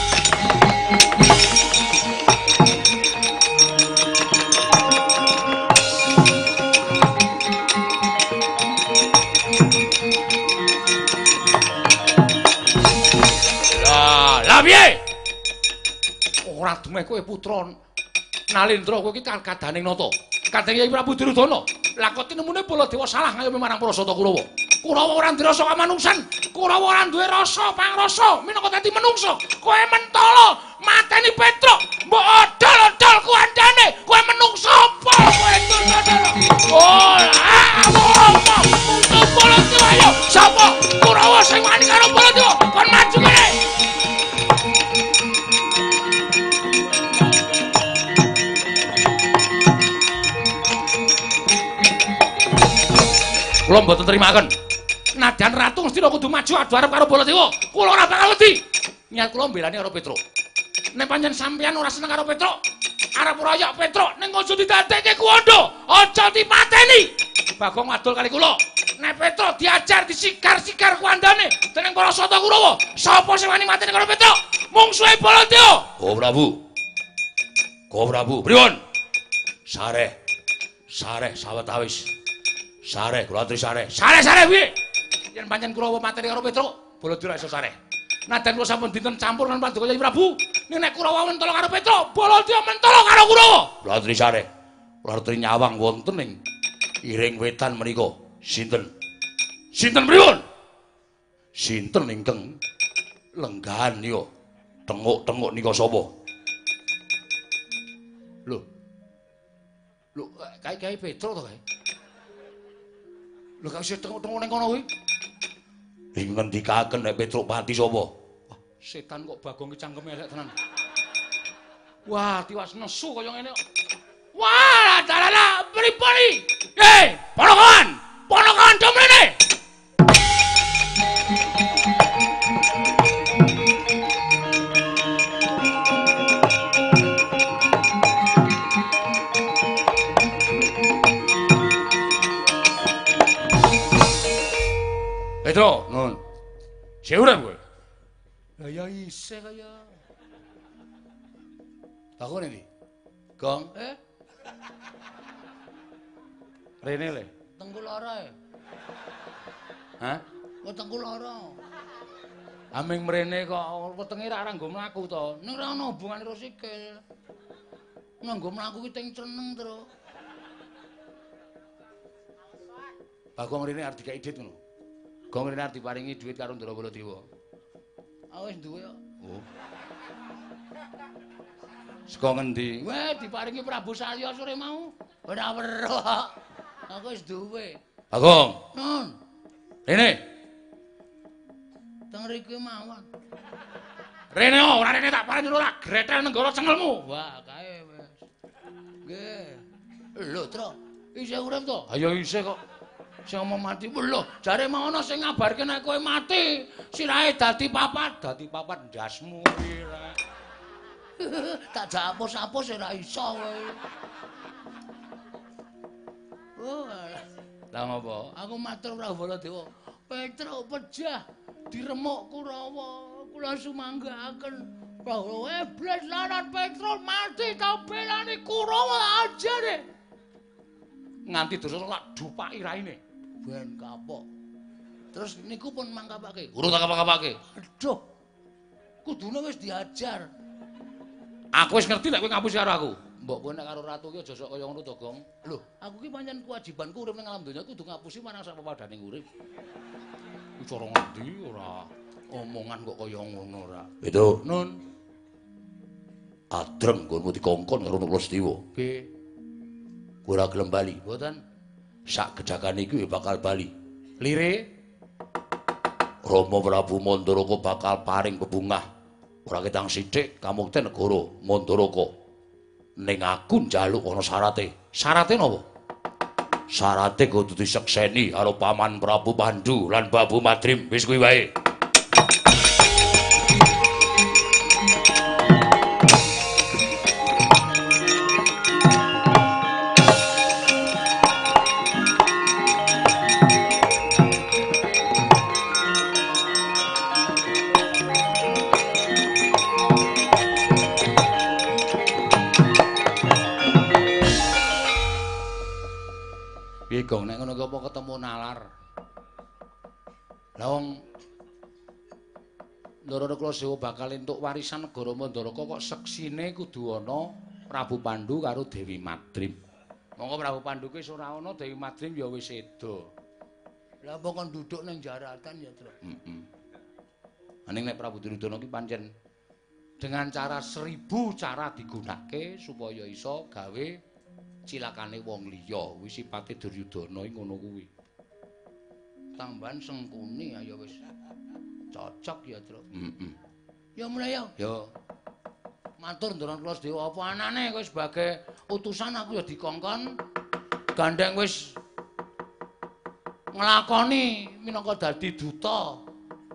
Lah piye? Ora dumeh kowe putra Nalendra, kowe iki kadaning nata. Kadang Kyai Prabu Duryudana. Lah kok tinemune Baladewa salah ngayomi marang Prasata Kurawa. Kurawa ora duwe rasa kamanungsan, Kurawa ora duwe rasa pangrasa minangka dadi menungsa. Kowe mentala mateni Petruk, mbok odol-odol kuandane. Kowe menungsa apa kowe Dursasana? Oh, apa? Baladewa ayo, sapa? Kurawa sing wani karo Baladewa, kon maju kene. Kula mboten terimaken. Nadyan Ratu Ngastina kudu maju adu arep karo Baladewa. Kula ora bakal wedi. Niat kula mbelani karo Petruk. Nek pancen sampeyan ora seneng karo Petruk, arep royok Petruk ning aja didadekke kuwanda, aja dipateni. Bagong wadul kali kula. Nek Petruk diajar disigar-sigar kuwandane dening para Sata Kurawa, sapa sing wani mateni karo Petruk? Mungsuhe Baladewa. Oh Prabu. Go Prabu, pripun? Sareh. Sareh sawetawis. Sareh kula aturi sareh. Sareh-sareh piye? Yen pancen Kurawa mateni karo Petruk, Baladewa iso sareh. Nadyan kula sampun dinten campur lan Paduka Kyai Prabu, nek Kurawa mentala karo Petruk, Baladewa mentala karo Kurawa. Kula aturi sareh. Kula aturi nyawang wonten ing iring wetan menika. Sinten? Sinten pripun? Sinten ingkang lenggahan nika? Tenguk-tenguk nika sapa? Lho. Lho, kae-kae Petruk to kae? Lho kok isih tenguk-tenguk ning kono kuwi? Ing ngendikaken nek Petruk pati sapa? Wah, setan kok Bagong ki cangkeme elek tenan. Wah, tiwas nesu kaya ngene kok. Wah, dalah pripun iki? Hei, Ponokawan! Ponokawan do mrene! Petro, nun. Isih urip kowe? Lah ya isih kaya. Takon endi? Gong, eh? Rene le. Tengku lara e. Hah? Kok tengku lara? Aming mrene kok wetenge ra nggo mlaku to. Ning ora ana hubungane karo sikil. Nganggo mlaku ki teng ceneng, Tru. Bagong rene arep dikeki dhit ngono. Gong rene arep diparingi dhuwit karo Ndara Baladewa. Ah wis duwe kok. Oh. Saka ngendi? Weh diparingi Prabu Salya sore mau. Ora weruh. Aku wis duwe. Bagong. Nun. Rene. Teng riki mawon. Rene ora rene tak paringi ora gretel nenggara cengelmu. Wah, kae wis. Nggih. Lho, Tru, isih urip to? Ha ya isih kok. Sing ngomong mati, lho, jare mau ana sing ngabarke nek kowe mati, sirahe dadi papat ndasmu kuwi rek. Tak jak apus-apus ora iso kowe. Oh, lah ngopo? Aku matur Prabu Baladewa. Petruk pejah diremuk Kurawa, kula sumanggaaken. Prabu iblis laran Petruk mati tau belani Kurawa aja deh. Nganti dosa lak dupaki raine. Ben kapok. Terus niku pun mangkapake. Urung tak kapak-kapake. Aduh. Kudune wis diajar. Aku wis ngerti nek kowe ngapusi karo aku. Mbok kowe nek karo ratu ki aja sok kaya ngono to, Gong. Lho, aku ki pancen kewajibanku urip ning alam donya kudu ngapusi marang sak pepadhaning urip. Ku cara ngendi ora omongan kok kaya ngono ora. Itu, Nun. Adreng nggonmu dikongkon karo Nukula Setiwa. Nggih. Kowe ora gelem bali. Mboten. Sak gejakan iki bakal bali. Lire Rama Prabu Mandaraka bakal paring bebungah. Ora ketang sithik kamukten negara Mandaraka. Ning aku njaluk ana syarate. Syarate napa? Syarate kudu disekseni karo Paman Prabu Pandu lan Babu Madrim. Wis kuwi wae. Piye Gong nek ngono ki apa ketemu nalar? Lah wong Ndara Kulasewa bakal entuk warisan negara Mandaraka kok seksine kudu ana Prabu Pandu karo Dewi Madrim. Monggo Prabu Pandu ki wis ora ana, Dewi Madrim ya wis seda. Lah apa kon duduk ning jaratan ya, Truk? Heeh. Aning nek Prabu Duryudana ki pancen dengan cara 1000 cara digunakake supaya iso gawe cilakane wong liya. Kuwi sipate Duryudana iki ngono kuwi. Tambahan Sengkuni ayo wis. Cocok ya, Truk. Heeh. Ya mulai ya. Ya. Matur Ndara kula sedewa apa anane kowe sebagai utusan aku ya dikongkon gandeng wis nglakoni minangka dadi duta.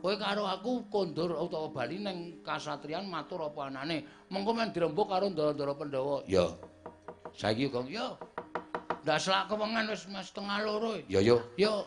Kowe karo aku kondur utawa bali ning kasatriyan matur apa anane. Mengko men dirembug karo ndara-ndara Pandhawa. Ya. Saiki Gong, ya. Ndak selak kewengen wis 1:30. Ya ya. Ya.